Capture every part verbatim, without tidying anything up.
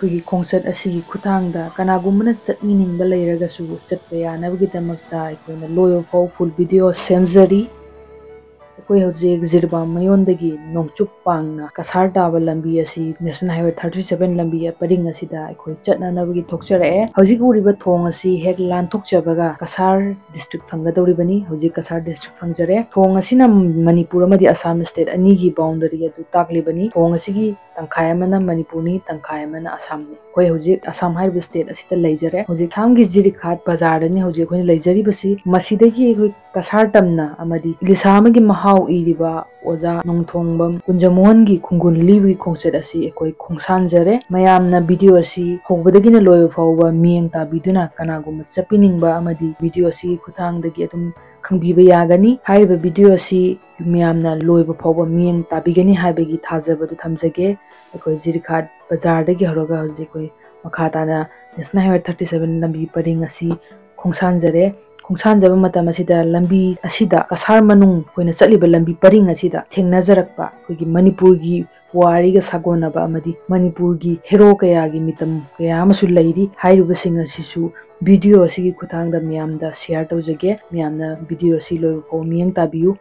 ꯑꯩꯈꯣꯏꯒꯤ ꯈꯣꯡꯆꯠ ꯑꯁꯤꯒꯤ ꯈꯨꯠꯊꯥꯡꯗ ꯀꯅꯥꯒꯨꯝꯕꯅ ꯆꯠꯃꯤꯟꯅꯤꯡꯕ ꯂꯩꯔꯒꯁꯨ ꯆꯠꯄ ꯌꯥꯅꯕꯒꯤꯗꯃꯛꯇ ꯑꯩꯈꯣꯏꯅ ꯂꯣꯏꯕ ꯐꯥꯎ full video ꯁꯦꯝꯖꯔꯤ꯫ ꯑꯩꯈꯣꯏ ꯍꯧꯖꯤꯛ ꯖꯤꯔꯤꯕꯥꯝ ꯃꯌꯣꯟꯗꯒꯤ ꯅꯣꯡꯆꯨꯞ ꯄꯥꯡꯅ ꯀꯁꯥꯔ ꯇꯥꯕ ꯂꯝꯕꯤ ꯑꯁꯤ National Highway thirty seven ꯂꯝꯕꯤ ꯄꯔꯤꯡ ꯑꯁꯤꯗ ꯑꯩꯈꯣꯏ ꯆꯠꯅꯅꯕꯒꯤ ꯊꯣꯛꯆꯔꯛꯑꯦ꯫ ꯍꯧꯖꯤꯛ ꯎꯔꯤꯕ ꯊꯣꯡ ꯑꯁꯤ ꯍꯦꯛ ꯂꯥꯟꯊꯣꯛꯆꯕꯒ ꯀꯁꯥꯔ district ꯐꯪꯒꯗꯧꯔꯤꯕꯅꯤ꯫ ꯍꯧꯖꯤꯛ ꯀꯁꯥꯔ district ꯐꯪꯖꯔꯦ꯫ ꯊꯣꯡ ꯑꯁꯤꯅ ꯃꯅꯤꯄꯨꯔ ꯑꯃꯗꯤ ꯑꯁꯥꯝ state ꯑꯅꯤꯒꯤ boundary ꯑꯗꯨ ꯇꯥꯛꯂꯤꯕꯅꯤ꯫ ꯊꯣꯡ ꯑꯁꯤꯒꯤ ꯇꯪꯈꯥꯏ ꯑꯃꯅ ꯃꯅꯤꯄꯨꯔꯅꯤ, ꯇꯪꯈꯥꯏ ꯑꯃꯅ ꯑꯁꯥꯝꯅꯤ꯫ ꯑꯩꯈꯣꯏ ꯍꯧꯖꯤꯛ ꯑꯁꯥꯝ ꯍꯥꯏꯔꯤꯕ state ꯑꯁꯤꯗ ꯂꯩꯖꯔꯦ꯫ ꯍꯧꯖꯤꯛ ꯑꯁꯥꯝꯒꯤ ꯖꯤꯔꯤꯈꯥꯠ ꯕꯖꯥꯔꯗꯅꯤ ꯍꯧꯖꯤꯛ ꯑꯩꯈꯣꯏꯅ ꯂꯩꯖꯔꯤꯕꯁꯤ꯫ ꯃꯁꯤꯗꯒꯤ ꯑꯩꯈꯣꯏ ꯀꯁꯥꯔ ꯇꯝꯅ ꯑꯃꯗꯤ ꯏꯂꯤꯁꯥ ꯑꯃꯒꯤ ꯃꯍꯥꯎ ꯏꯔꯤꯕ ꯑꯣꯖꯥ ꯅꯣꯡꯊꯣꯡꯕꯝ ꯀꯨꯟꯖꯃꯣꯍꯟꯒꯤ ꯈꯣꯡꯒꯨꯜ ꯂꯤꯕꯒꯤ ꯈꯣꯡꯆꯠ ꯑꯁꯤ ꯑꯩꯈꯣꯏ ꯈꯣꯡꯁꯥꯟꯖꯔꯦ꯫ ꯃꯌꯥꯝꯅ video ꯑꯁꯤ ꯍꯧꯕꯗꯒꯤꯅ ꯂꯣꯏꯕ ꯐꯥꯎꯕ ꯃꯤꯠꯌꯦꯡ ꯇꯥꯕꯤꯗꯨꯅ ꯀꯅꯥꯒꯨꯝꯕ ꯆꯠꯄꯤꯅꯤꯡꯕ ꯑꯃꯗꯤ video ꯑꯁꯤꯒꯤ ꯈꯨꯠꯊꯥꯡꯗꯒꯤ ꯑꯗꯨꯝ ꯈꯪꯕꯤꯕ ꯌꯥꯒꯅꯤ꯫ ꯍꯥꯏꯔꯤꯕ video ꯑꯁꯤ ꯃꯤꯌꯥꯝꯅ ꯂꯣꯏꯕ ꯐꯥꯎꯕ ꯃꯤꯠꯌꯦꯡ ꯇꯥꯕꯤꯒꯅꯤ ꯍꯥꯏꯕꯒꯤ ꯊꯥꯖꯕꯗꯨ ꯊꯝꯖꯒꯦ꯫ ꯑꯩꯈꯣꯏ ꯖꯤꯔꯤꯈꯥꯠ ꯕꯖꯥꯔꯗꯒꯤ ꯍꯧꯔꯒ ꯍꯧꯖꯤꯛ ꯑꯩꯈꯣꯏ ꯃꯈꯥ ꯇꯥꯅ National Highway thirty seven ꯂꯝꯕꯤ ꯄꯔꯤꯡ ꯑꯁꯤ ꯈꯣꯡꯁꯥꯟꯖꯔꯦ꯫ ꯈꯣꯡꯁꯥꯟꯖꯕ ꯃꯇꯝ ꯑꯁꯤꯗ ꯂꯝꯕꯤ ꯑꯁꯤꯗ ꯀꯁꯥꯔ ꯃꯅꯨꯡ ꯑꯩꯈꯣꯏꯅ ꯆꯠꯂꯤꯕ ꯂꯝꯕꯤ ꯄꯔꯤꯡ ꯑꯁꯤꯗ ꯊꯦꯡꯅꯖꯔꯛꯄ ꯑꯩꯈꯣꯏꯒꯤ ꯃꯅꯤꯄꯨꯔꯒꯤ ꯄꯨꯋꯥꯔꯤꯒ ꯁꯥꯒꯣꯟꯅꯕ ꯑꯃꯗꯤ ꯃꯅꯤꯄꯨꯔꯒꯤ hero ꯀꯌꯥꯒꯤ ꯃꯤꯇꯝ ꯀꯌꯥ ꯑꯃꯁꯨ ꯂꯩꯔꯤ꯫ ꯍꯥꯏꯔꯤꯕꯁꯤꯡ ꯑꯁꯤꯁꯨ video ꯑꯁꯤꯒꯤ ꯈꯨꯠꯊꯥꯡꯗ ꯃꯤꯌꯥꯝꯗ share ꯇꯧꯖꯒꯦ꯫ ꯃꯤꯌꯥꯝꯅ video ꯑꯁꯤ ꯂꯣꯏꯕ ꯐꯥꯎ ꯃꯤꯠꯌꯦꯡ ꯇꯥꯕꯤꯌꯨ꯫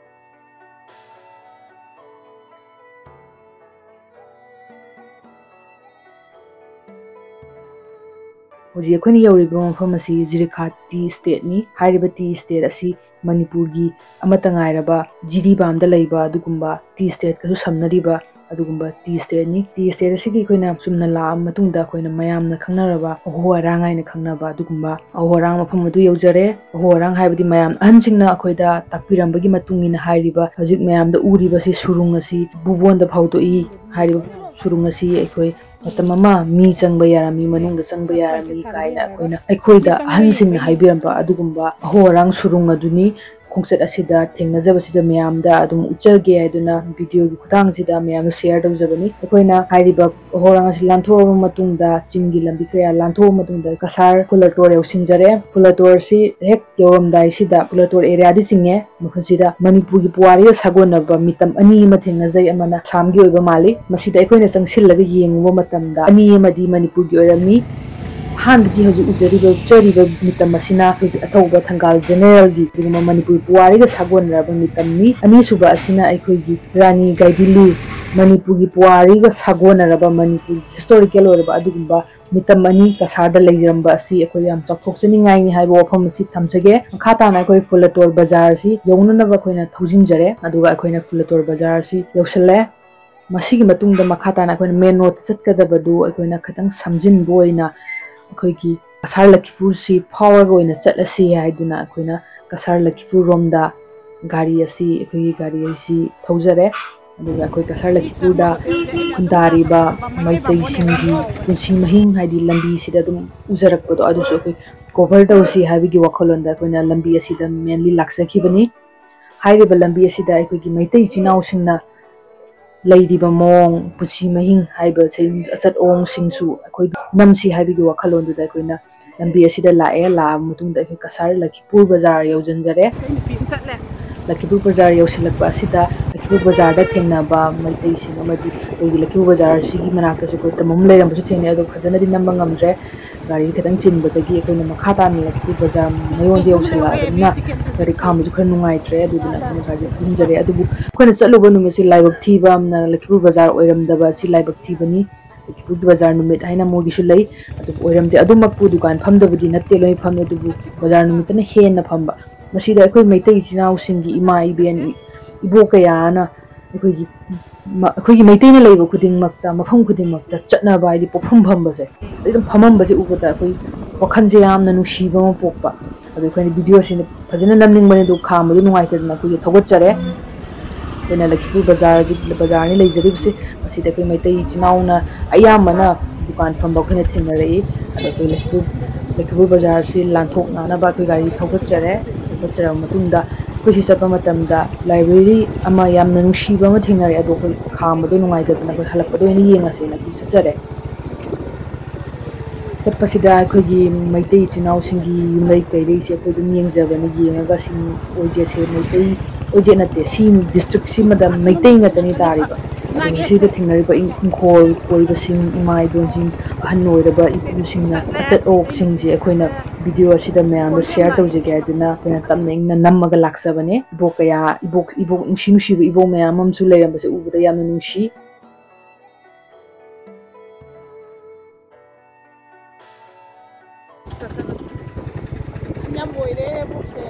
ꯍꯧꯖꯤꯛ ꯑꯩꯈꯣꯏꯅ ꯌꯧꯔꯤꯕ ꯃꯐꯝ ꯑꯁꯤ ꯖꯤꯔꯤꯈꯥꯠ tea estateꯅꯤ꯫ ꯍꯥꯏꯔꯤꯕ tea estate ꯑꯁꯤ ꯃꯅꯤꯄꯨꯔꯒꯤ ꯑꯃꯠꯇ ꯉꯥꯏꯔꯕ ꯖꯤꯔꯤꯕꯥꯝꯗ ꯂꯩꯕ ꯑꯗꯨꯒꯨꯝꯕ tea estateꯀꯁꯨ ꯁꯝꯅꯔꯤꯕ ꯑꯗꯨꯒꯨꯝꯕ tea estateꯅꯤ꯫ Tea estate ꯑꯁꯤꯒꯤ ꯑꯩꯈꯣꯏꯅ ꯆꯨꯝꯅ ꯂꯥꯛꯑꯕ ꯃꯇꯨꯡꯗ ꯑꯩꯈꯣꯏꯅ ꯃꯌꯥꯝꯅ ꯈꯪꯅꯔꯕ ꯑꯍꯣ ꯑꯔꯥꯡ ꯍꯥꯏꯅ ꯈꯪꯅꯕ ꯑꯗꯨꯒꯨꯝꯕ ꯑꯍꯣ ꯑꯔꯥꯡ ꯃꯐꯝ ꯑꯗꯨ ꯌꯧꯖꯔꯦ꯫ ꯑꯍꯣ ꯑꯔꯥꯡ ꯍꯥꯏꯕꯗꯤ ꯃꯌꯥꯝ ꯑꯍꯟꯁꯤꯡꯅ ꯑꯩꯈꯣꯏꯗ ꯇꯥꯛꯄꯤꯔꯝꯕꯒꯤ ꯃꯇꯨꯡ ꯏꯟꯅ ꯍꯥꯏꯔꯤꯕ ꯍꯧꯖꯤꯛ ꯃꯌꯥꯝꯗ ꯎꯔꯤꯕꯁꯤ ꯁꯨꯔꯨꯡ ꯑꯁꯤ ꯕꯨꯕꯣꯟꯗ ꯐꯥꯎꯗꯣꯛꯏ꯫ ꯍꯥꯏꯔꯤꯕ ꯁꯨꯔꯨꯡ ꯑꯁꯤ ꯑꯩꯈꯣꯏ ꯃꯇꯝ ꯑꯃ ꯃꯤ ꯆꯪꯕ ꯌꯥꯔꯝꯃꯤ, ꯃꯅꯨꯡꯗ ꯆꯪꯕ ꯌꯥꯔꯝꯃꯤ ꯀꯥꯏꯅ ꯑꯩꯈꯣꯏꯅ, ꯑꯩꯈꯣꯏꯗ ꯑꯍꯟꯁꯤꯡꯅ ꯍꯥꯏꯕꯤꯔꯝꯕ ꯑꯗꯨꯒꯨꯝꯕ ꯑꯍꯣ ꯑꯔꯥꯡ ꯁꯨꯔꯨꯡ ꯑꯗꯨꯅꯤ꯫ ꯈꯣꯡꯆꯠ ꯑꯁꯤꯗ ꯊꯦꯡꯅꯖꯕꯁꯤꯗ ꯃꯌꯥꯝꯗ ꯑꯗꯨꯝ ꯎꯠꯆꯒꯦ ꯍꯥꯏꯗꯨꯅ videoꯒꯤ ꯈꯨꯠꯊꯥꯡꯁꯤꯗ ꯃꯌꯥꯝꯗ share ꯇꯧꯖꯕꯅꯤ꯫ ꯑꯩꯈꯣꯏꯅ ꯍꯥꯏꯔꯤꯕ ꯍꯣꯔꯪ ꯑꯁꯤ ꯂꯥꯟꯊꯣꯛꯑꯕ ꯃꯇꯨꯡꯗ, ꯆꯤꯡꯒꯤ ꯂꯝꯕꯤ ꯀꯌꯥ ꯂꯥꯟꯊꯣꯛꯑꯕ ꯃꯇꯨꯡꯗ ꯀꯁꯥꯔ ꯐꯨꯂꯇꯣꯔ ꯌꯧꯁꯤꯟꯖꯔꯦ꯫ ꯐꯨꯂꯇꯣꯔꯁꯤ ꯍꯦꯛ ꯌꯧꯔꯝꯗꯥꯏꯁꯤꯗ ꯐꯨꯂꯇꯣꯔ areaꯗꯤ ꯆꯤꯡꯉꯦ꯫ ꯃꯈꯣꯏꯁꯤꯗ ꯃꯅꯤꯄꯨꯔꯒꯤ ꯄꯨꯋꯥꯔꯤꯒ ꯁꯥꯒꯣꯟꯅꯕ ꯃꯤꯇꯝ ꯑꯅꯤ ꯑꯃ ꯊꯦꯡꯅꯖꯩ꯫ ꯑꯃꯅ ꯑꯁꯥꯝꯒꯤ ꯑꯣꯏꯕ ꯃꯥꯜꯂꯤ꯫ ꯃꯁꯤꯗ ꯑꯩꯈꯣꯏꯅ ꯆꯪꯁꯤꯜꯂꯒ ꯌꯦꯡꯉꯨꯕ ꯃꯇꯝꯗ ꯑꯅꯤ ꯑꯃꯗꯤ ꯃꯅꯤꯄꯨꯔꯒꯤ ꯑꯣꯏꯔꯝꯃꯤ꯫ ꯑꯍꯥꯟꯕꯒꯤ ꯍꯧꯖꯤꯛ ꯎꯖꯔꯤꯕ, ꯎꯠꯆꯔꯤꯕ ꯃꯤꯇꯝ ꯑꯁꯤꯅ ꯑꯩꯈꯣꯏꯒꯤ ꯑꯊꯧꯕ ꯊꯪꯒꯥꯜ ꯖꯦꯅꯦꯔꯦꯜꯒꯤ, ꯑꯗꯨꯒꯨꯝꯕ ꯃꯅꯤꯄꯨꯔ ꯄꯨꯋꯥꯔꯤꯒ ꯁꯥꯒꯣꯟꯅꯔꯕ ꯃꯤꯇꯝꯅꯤ꯫ ꯑꯅꯤꯁꯨꯕ ꯑꯁꯤꯅ ꯑꯩꯈꯣꯏꯒꯤ ꯔꯥꯅꯤ ꯒꯥꯏꯗꯤꯂꯤ, ꯃꯅꯤꯄꯨꯔꯒꯤ ꯄꯨꯋꯥꯔꯤꯒ ꯁꯥꯒꯣꯟꯅꯔꯕ, ꯃꯅꯤꯄꯨꯔꯒꯤ historical ꯑꯣꯏꯔꯕ ꯑꯗꯨꯒꯨꯝꯕ ꯃꯤꯇꯝ ꯑꯅꯤ ꯀꯁꯥꯔꯗ ꯂꯩꯖꯔꯝꯕ ꯑꯁꯤ ꯑꯩꯈꯣꯏ ꯌꯥꯝ ꯆꯥꯎꯊꯣꯛꯆꯅꯤꯡꯉꯥꯏꯅꯤ ꯍꯥꯏꯕ ꯋꯥꯐꯝ ꯑꯁꯤ ꯊꯝꯖꯒꯦ꯫ ꯃꯈꯥ ꯇꯥꯅ ꯑꯩꯈꯣꯏ ꯐꯨꯂꯇꯣꯔ ꯕꯖꯥꯔ ꯑꯁꯤ ꯌꯧꯅꯅꯕ ꯑꯩꯈꯣꯏꯅ ꯊꯧꯖꯤꯟꯖꯔꯦ, ꯑꯗꯨꯒ ꯑꯩꯈꯣꯏꯅ ꯐꯨꯂꯇꯣꯔ ꯕꯖꯥꯔ ꯑꯁꯤ ꯌꯧꯁꯤꯜꯂꯦ꯫ ꯃꯁꯤꯒꯤ ꯃꯇꯨꯡꯗ ꯃꯈꯥ ꯇꯥꯅ ꯑꯩꯈꯣꯏꯅ main roadꯇ ꯆꯠꯀꯗꯕꯗꯨ ꯑꯩꯈꯣꯏꯅ ꯈꯤꯇꯪ ꯁꯝꯖꯤꯟꯕ ꯑꯣꯏꯅ ꯑꯩꯈꯣꯏꯒꯤ ꯀꯁꯥꯔ ꯂꯈꯤꯄꯨꯔꯁꯤ ꯐꯥꯎꯔꯒ ꯑꯣꯏꯅ ꯆꯠꯂꯁꯤ ꯍꯥꯏꯗꯨꯅ ꯑꯩꯈꯣꯏꯅ ꯀꯁꯥꯔ ꯂꯈꯤꯄꯨꯔ ꯔꯣꯝꯗ ꯒꯥꯔꯤ ꯑꯁꯤ, ꯑꯩꯈꯣꯏꯒꯤ ꯒꯥꯔꯤ ꯑꯁꯤ ꯊꯧꯖꯔꯦ꯫ ꯑꯗꯨꯒ ꯑꯩꯈꯣꯏ ꯀꯁꯥꯔ ꯂꯈꯤꯄꯨꯔꯗ ꯈꯨꯟꯗꯥꯔꯤꯕ ꯃꯩꯇꯩꯁꯤꯡꯒꯤ ꯄꯨꯟꯁꯤ ꯃꯍꯤꯡ, ꯍꯥꯏꯗꯤ ꯂꯝꯕꯤꯁꯤꯗ ꯑꯗꯨꯝ ꯎꯖꯔꯛꯄꯗꯣ, ꯑꯗꯨꯁꯨ ꯑꯩꯈꯣꯏ cover ꯇꯧꯁꯤ ꯍꯥꯏꯕꯒꯤ ꯋꯥꯈꯜꯂꯣꯟꯗ ꯑꯩꯈꯣꯏꯅ ꯂꯝꯕꯤ ꯑꯁꯤꯗ mainly ꯂꯥꯛꯆꯈꯤꯕꯅꯤ꯫ ꯍꯥꯏꯔꯤꯕ ꯂꯝꯕꯤ ꯑꯁꯤꯗ ꯑꯩꯈꯣꯏꯒꯤ ꯃꯩꯇꯩ ꯏꯆꯤꯟ ꯏꯅꯥꯎꯁꯤꯡꯅ ꯂꯩꯔꯤꯕ ꯃꯑꯣꯡ, ꯄꯨꯟꯁꯤ ꯃꯍꯤꯡ ꯍꯥꯏꯕ ꯁꯩ-, ꯑꯆꯠ ꯑꯑꯣꯡꯁꯤꯡꯁꯨ ꯑꯩꯈꯣꯏ ꯅꯝꯁꯤ ꯍꯥꯏꯕꯒꯤ ꯋꯥꯈꯜꯂꯣꯟꯗꯨꯗ ꯑꯩꯈꯣꯏꯅ ꯂꯝꯕꯤ ꯑꯁꯤꯗ ꯂꯥꯛꯑꯦ꯫ ꯂꯥꯛꯑꯕ ꯃꯇꯨꯡꯗ ꯑꯩꯈꯣꯏ ꯀꯁꯥꯔ ꯂꯈꯤꯄꯨꯔ ꯕꯖꯥꯔ ꯌꯧꯁꯤꯟꯖꯔꯦ꯫ ꯂꯈꯤꯄꯨꯔ ꯕꯖꯥꯔ ꯌꯧꯁꯤꯜꯂꯛꯄ ꯑꯁꯤꯗ ꯂꯈꯤꯄꯨꯔ ꯕꯖꯥꯔꯗ ꯊꯦꯡꯅꯕ ꯃꯩꯇꯩꯁꯤꯡ ꯑꯃꯗꯤ ꯑꯩꯈꯣꯏꯒꯤ ꯂꯈꯤꯄꯨꯔ ꯕꯖꯥꯔꯁꯤꯒꯤ ꯃꯅꯥꯛꯇꯁꯨ ꯑꯩꯈꯣꯏ ꯇꯝꯕꯝ ꯂꯩꯔꯝꯕꯁꯨ ꯊꯦꯡꯅꯩ, ꯑꯗꯣ ꯐꯖꯅꯗꯤ ꯅꯝꯕ ꯉꯝꯗ꯭ꯔꯦ꯫ ꯒꯥꯔꯤ ꯈꯤꯇꯪ ꯆꯤꯟꯕꯗꯒꯤ ꯑꯩꯈꯣꯏꯅ ꯃꯈꯥ ꯇꯥꯅ ꯂꯈꯤꯄꯨꯔ ꯕꯖꯥꯔ ꯃꯌꯣꯟꯁꯦ ꯌꯧꯁꯤꯜꯂꯛꯑꯕꯅꯤꯅ ꯒꯥꯔꯤ ꯈꯥꯝꯕꯁꯨ ꯈꯔ ꯅꯨꯡꯉꯥꯏꯇ꯭ꯔꯦ꯫ ꯑꯗꯨꯗꯨꯅ ꯑꯩꯈꯣꯏꯅ ꯒꯥꯔꯤ ꯊꯧꯖꯤꯟꯖꯔꯦ꯫ ꯑꯗꯨꯕꯨ ꯑꯩꯈꯣꯏꯅ ꯆꯠꯂꯨꯕ ꯅꯨꯃꯤꯠꯁꯤ ꯂꯥꯏꯕꯛ ꯊꯤꯕ ꯑꯃꯅ ꯂꯈꯤꯄꯨꯔ ꯕꯖꯥꯔ ꯑꯣꯏꯔꯝꯗꯕ ꯑꯁꯤ ꯂꯥꯏꯕꯛ ꯊꯤꯕꯅꯤ꯫ ꯂꯈꯤꯄꯨꯔ ꯕꯖꯥꯔ ꯅꯨꯃꯤꯠ ꯍꯥꯏꯅ ꯃꯣꯏꯒꯤꯁꯨ ꯂꯩ꯫ ꯑꯗꯨꯕꯨ ꯑꯣꯏꯔꯝꯗꯦ꯫ ꯑꯗꯨꯃꯛꯄꯨ ꯗꯨꯀꯥꯟ ꯐꯝꯗꯕꯗꯤ ꯅꯠꯇꯦ, ꯂꯣꯏ ꯐꯝꯃꯤ꯫ ꯑꯗꯨꯕꯨ ꯕꯖꯥꯔ ꯅꯨꯃꯤꯠꯇꯅ ꯍꯦꯟꯅ ꯐꯝꯕ꯫ ꯃꯁꯤꯗ ꯑꯩꯈꯣꯏ ꯃꯩꯇꯩ ꯏꯆꯤꯟ ꯏꯅꯥꯎꯁꯤꯡꯒꯤ ꯏꯃꯥ ꯏꯕꯦꯟ, ꯏꯕꯣꯛ ꯀꯌꯥꯅ ꯑꯩꯈꯣꯏꯒꯤ ꯃ-, ꯑꯩꯈꯣꯏꯒꯤ ꯃꯩꯇꯩꯅ ꯂꯩꯕ ꯈꯨꯗꯤꯡꯃꯛꯇ, ꯃꯐꯝ ꯈꯨꯗꯤꯡꯃꯛꯇ ꯆꯠꯅꯕ, ꯍꯥꯏꯗꯤ ꯄꯣꯠꯐꯝ ꯐꯝꯕꯁꯦ, ꯑꯗꯨꯝ ꯐꯝꯃꯝꯕꯁꯦ ꯎꯕꯗ ꯑꯩꯈꯣꯏ ꯋꯥꯈꯜꯁꯦ ꯌꯥꯝꯅ ꯅꯨꯡꯁꯤꯕ ꯑꯃ ꯄꯣꯛꯄ꯫ ꯑꯗꯣ ꯑꯩꯈꯣꯏꯅ videoꯁꯤꯅ ꯐꯖꯅ ꯅꯝꯅꯤꯡꯕꯅꯤ, ꯑꯗꯨ ꯈꯥꯝꯕꯗꯣ ꯅꯨꯡꯉꯥꯏꯇꯗꯅ ꯑꯩꯈꯣꯏꯁꯦ ꯊꯧꯒꯠꯆꯔꯦ꯫ ꯑꯩꯈꯣꯏꯅ ꯂꯈꯤꯄꯨꯔ ꯕꯖꯥꯔꯁꯤ, ꯕꯖꯥꯔꯅꯤ ꯂꯩꯖꯔꯤꯕꯁꯦ꯫ ꯃꯁꯤꯗ ꯑꯩꯈꯣꯏ ꯃꯩꯇꯩ ꯏꯆꯤꯟ ꯏꯅꯥꯎꯅ ꯑꯌꯥꯝꯕꯅ ꯗꯨꯀꯥꯟ ꯐꯝꯕ ꯑꯩꯈꯣꯏꯅ ꯊꯦꯡꯅꯔꯛꯏ꯫ ꯑꯗꯣ ꯑꯩꯈꯣꯏ ꯂꯈꯤꯄꯨꯔ, ꯂꯈꯤꯄꯨꯔ ꯕꯖꯥꯔꯁꯤ ꯂꯥꯟꯊꯣꯛꯅꯅꯕ ꯑꯩꯈꯣꯏ ꯒꯥꯔꯤ ꯊꯧꯒꯠꯆꯔꯦ꯫ ꯆꯠꯆꯔꯕ ꯃꯇꯨꯡꯗ ꯑꯩꯈꯣꯏ ꯁꯤ ꯆꯠꯄ ꯃꯇꯝꯗ library ꯑꯃ ꯌꯥꯝꯅ ꯅꯨꯡꯁꯤꯕ ꯑꯃ ꯊꯦꯡꯅꯔꯦ꯫ ꯑꯗꯣ ꯑꯩꯈꯣꯏ ꯈꯥꯝꯕꯗꯣ ꯅꯨꯡꯉꯥꯏꯇꯗꯅ ꯑꯩꯈꯣꯏ ꯍꯜꯂꯛꯄꯗ ꯑꯣꯏꯅ ꯌꯦꯡꯉꯁꯦꯅ ꯑꯩꯈꯣꯏ ꯆꯠꯆꯔꯦ꯫ ꯆꯠꯄꯁꯤꯗ ꯑꯩꯈꯣꯏꯒꯤ ꯃꯩꯇꯩ ꯏꯆꯤꯟ ꯏꯅꯥꯎꯁꯤꯡꯒꯤ ꯌꯨꯝꯂꯩ ꯀꯩꯔꯩꯁꯦ ꯑꯩꯈꯣꯏ ꯑꯗꯨꯝ ꯌꯦꯡꯖꯕꯅꯤ꯫ ꯌꯦꯡꯉꯒ ꯁꯤ ꯑꯣꯏꯖꯦꯠꯁꯦ ꯃꯩꯇꯩ ꯑꯣꯏꯖꯦꯠ ꯅꯠꯇꯦ, ꯁꯤ district ꯁꯤꯃꯗ ꯃꯩꯇꯩ ꯉꯥꯛꯇꯅꯤ ꯇꯥꯔꯤꯕ꯫ ꯑꯗꯨꯒ ꯁꯤꯗ ꯊꯦꯡꯅꯔꯤꯕ ꯏꯪꯈꯣꯜ ꯀꯣꯏꯕꯁꯤꯡ, ꯏꯃꯥ ꯏꯕꯦꯟꯁꯤꯡ, ꯑꯍꯟ ꯑꯣꯏꯔꯕ ꯏꯄꯨꯁꯤꯡꯅ ꯑꯆꯠ ꯑꯋꯣꯛꯁꯤꯡꯁꯦ ꯑꯩꯈꯣꯏꯅ video ꯑꯁꯤꯗ ꯃꯌꯥꯝꯗ share ꯇꯧꯖꯒꯦ ꯍꯥꯏꯗꯨꯅ ꯑꯩꯈꯣꯏꯅ ꯇꯞꯅ ꯏꯪꯅ ꯅꯝꯃꯒ ꯂꯥꯛꯆꯕꯅꯦ꯫ ꯏꯕꯣꯛ ꯀꯌꯥ, ꯏꯕꯣꯛ, ꯏꯕꯣꯛ, ꯅꯨꯡꯁꯤ ꯅꯨꯡꯁꯤꯕ ꯏꯕꯣꯛ ꯃꯌꯥꯝ ꯑꯃꯁꯨ ꯂꯩꯔꯝꯕꯁꯦ ꯎꯕꯗ ꯌꯥꯝꯅ ꯅꯨꯡꯁꯤ꯫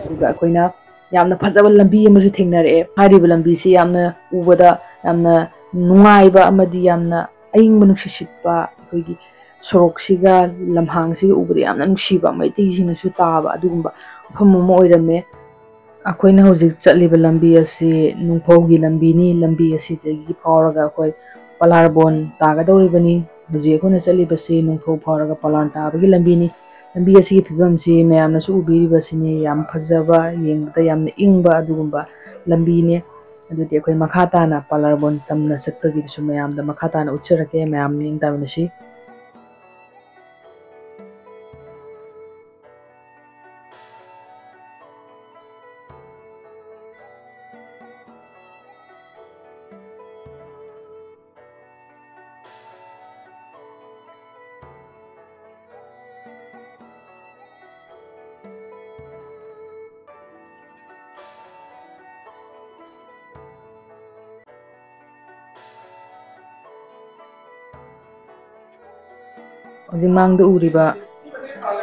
ꯑꯗꯨꯒ ꯑꯩꯈꯣꯏꯅ ꯌꯥꯝꯅ ꯐꯖꯕ ꯂꯝꯕꯤ ꯑꯃꯁꯨ ꯊꯦꯡꯅꯔꯛꯑꯦ꯫ ꯍꯥꯏꯔꯤꯕ ꯂꯝꯕꯤꯁꯤ ꯌꯥꯝꯅ ꯎꯕꯗ ꯌꯥꯝꯅ ꯅꯨꯡꯉꯥꯏꯕ ꯑꯃꯗꯤ ꯌꯥꯝꯅ ꯑꯏꯪꯕ ꯅꯨꯡꯁꯤꯠ ꯁꯤꯠꯄ, ꯑꯩꯈꯣꯏꯒꯤ ꯁꯣꯔꯣꯛꯁꯤꯒ ꯂꯝꯍꯥꯡꯁꯤꯒ ꯎꯕꯗ ꯌꯥꯝꯅ ꯅꯨꯡꯁꯤꯕ, ꯃꯩꯇꯩꯁꯤꯡꯅꯁꯨ ꯇꯥꯕ ꯑꯗꯨꯒꯨꯝꯕ ꯃꯐꯝ ꯑꯃ ꯑꯣꯏꯔꯝꯃꯦ꯫ ꯑꯩꯈꯣꯏꯅ ꯍꯧꯖꯤꯛ ꯆꯠꯂꯤꯕ ꯂꯝꯕꯤ ꯑꯁꯤ ꯅꯨꯡꯐꯧꯒꯤ ꯂꯝꯕꯤꯅꯤ꯫ ꯂꯝꯕꯤ ꯑꯁꯤꯗꯒꯤ ꯐꯥꯎꯔꯒ ꯑꯩꯈꯣꯏ ꯄꯂꯥꯔꯕꯣꯟ ꯇꯥꯒꯗꯧꯔꯤꯕꯅꯤ꯫ ꯍꯧꯖꯤꯛ ꯑꯩꯈꯣꯏꯅ ꯆꯠꯂꯤꯕꯁꯤ ꯅꯨꯡꯐꯧ ꯐꯥꯎꯔꯒ ꯄꯂꯥꯟ ꯇꯥꯕꯒꯤ ꯂꯝꯕꯤꯅꯤ꯫ ꯂꯝꯕꯤ ꯑꯁꯤꯒꯤ ꯐꯤꯕꯝꯁꯤ ꯃꯌꯥꯝꯅꯁꯨ ꯎꯕꯤꯔꯤꯕꯁꯤꯅꯤ, ꯌꯥꯝ ꯐꯖꯕ, ꯌꯦꯡꯕꯗ ꯌꯥꯝꯅ ꯏꯪꯕ ꯑꯗꯨꯒꯨꯝꯕ ꯂꯝꯕꯤꯅꯤ꯫ ꯑꯗꯨꯗꯤ ꯑꯩꯈꯣꯏ ꯃꯈꯥ ꯇꯥꯅ ꯄꯂꯥꯔꯕꯣꯟ ꯇꯝꯅ ꯆꯠꯄꯒꯤꯗꯨꯁꯨ ꯃꯌꯥꯝꯗ ꯃꯈꯥ ꯇꯥꯅ ꯎꯠꯆꯔꯛꯀꯦ꯫ ꯃꯌꯥꯝ ꯃꯤꯠꯌꯦꯡ ꯇꯥꯃꯤꯟꯅꯁꯤ꯫ ꯍꯧꯖꯤꯛ ꯃꯥꯡꯗ ꯎꯔꯤꯕ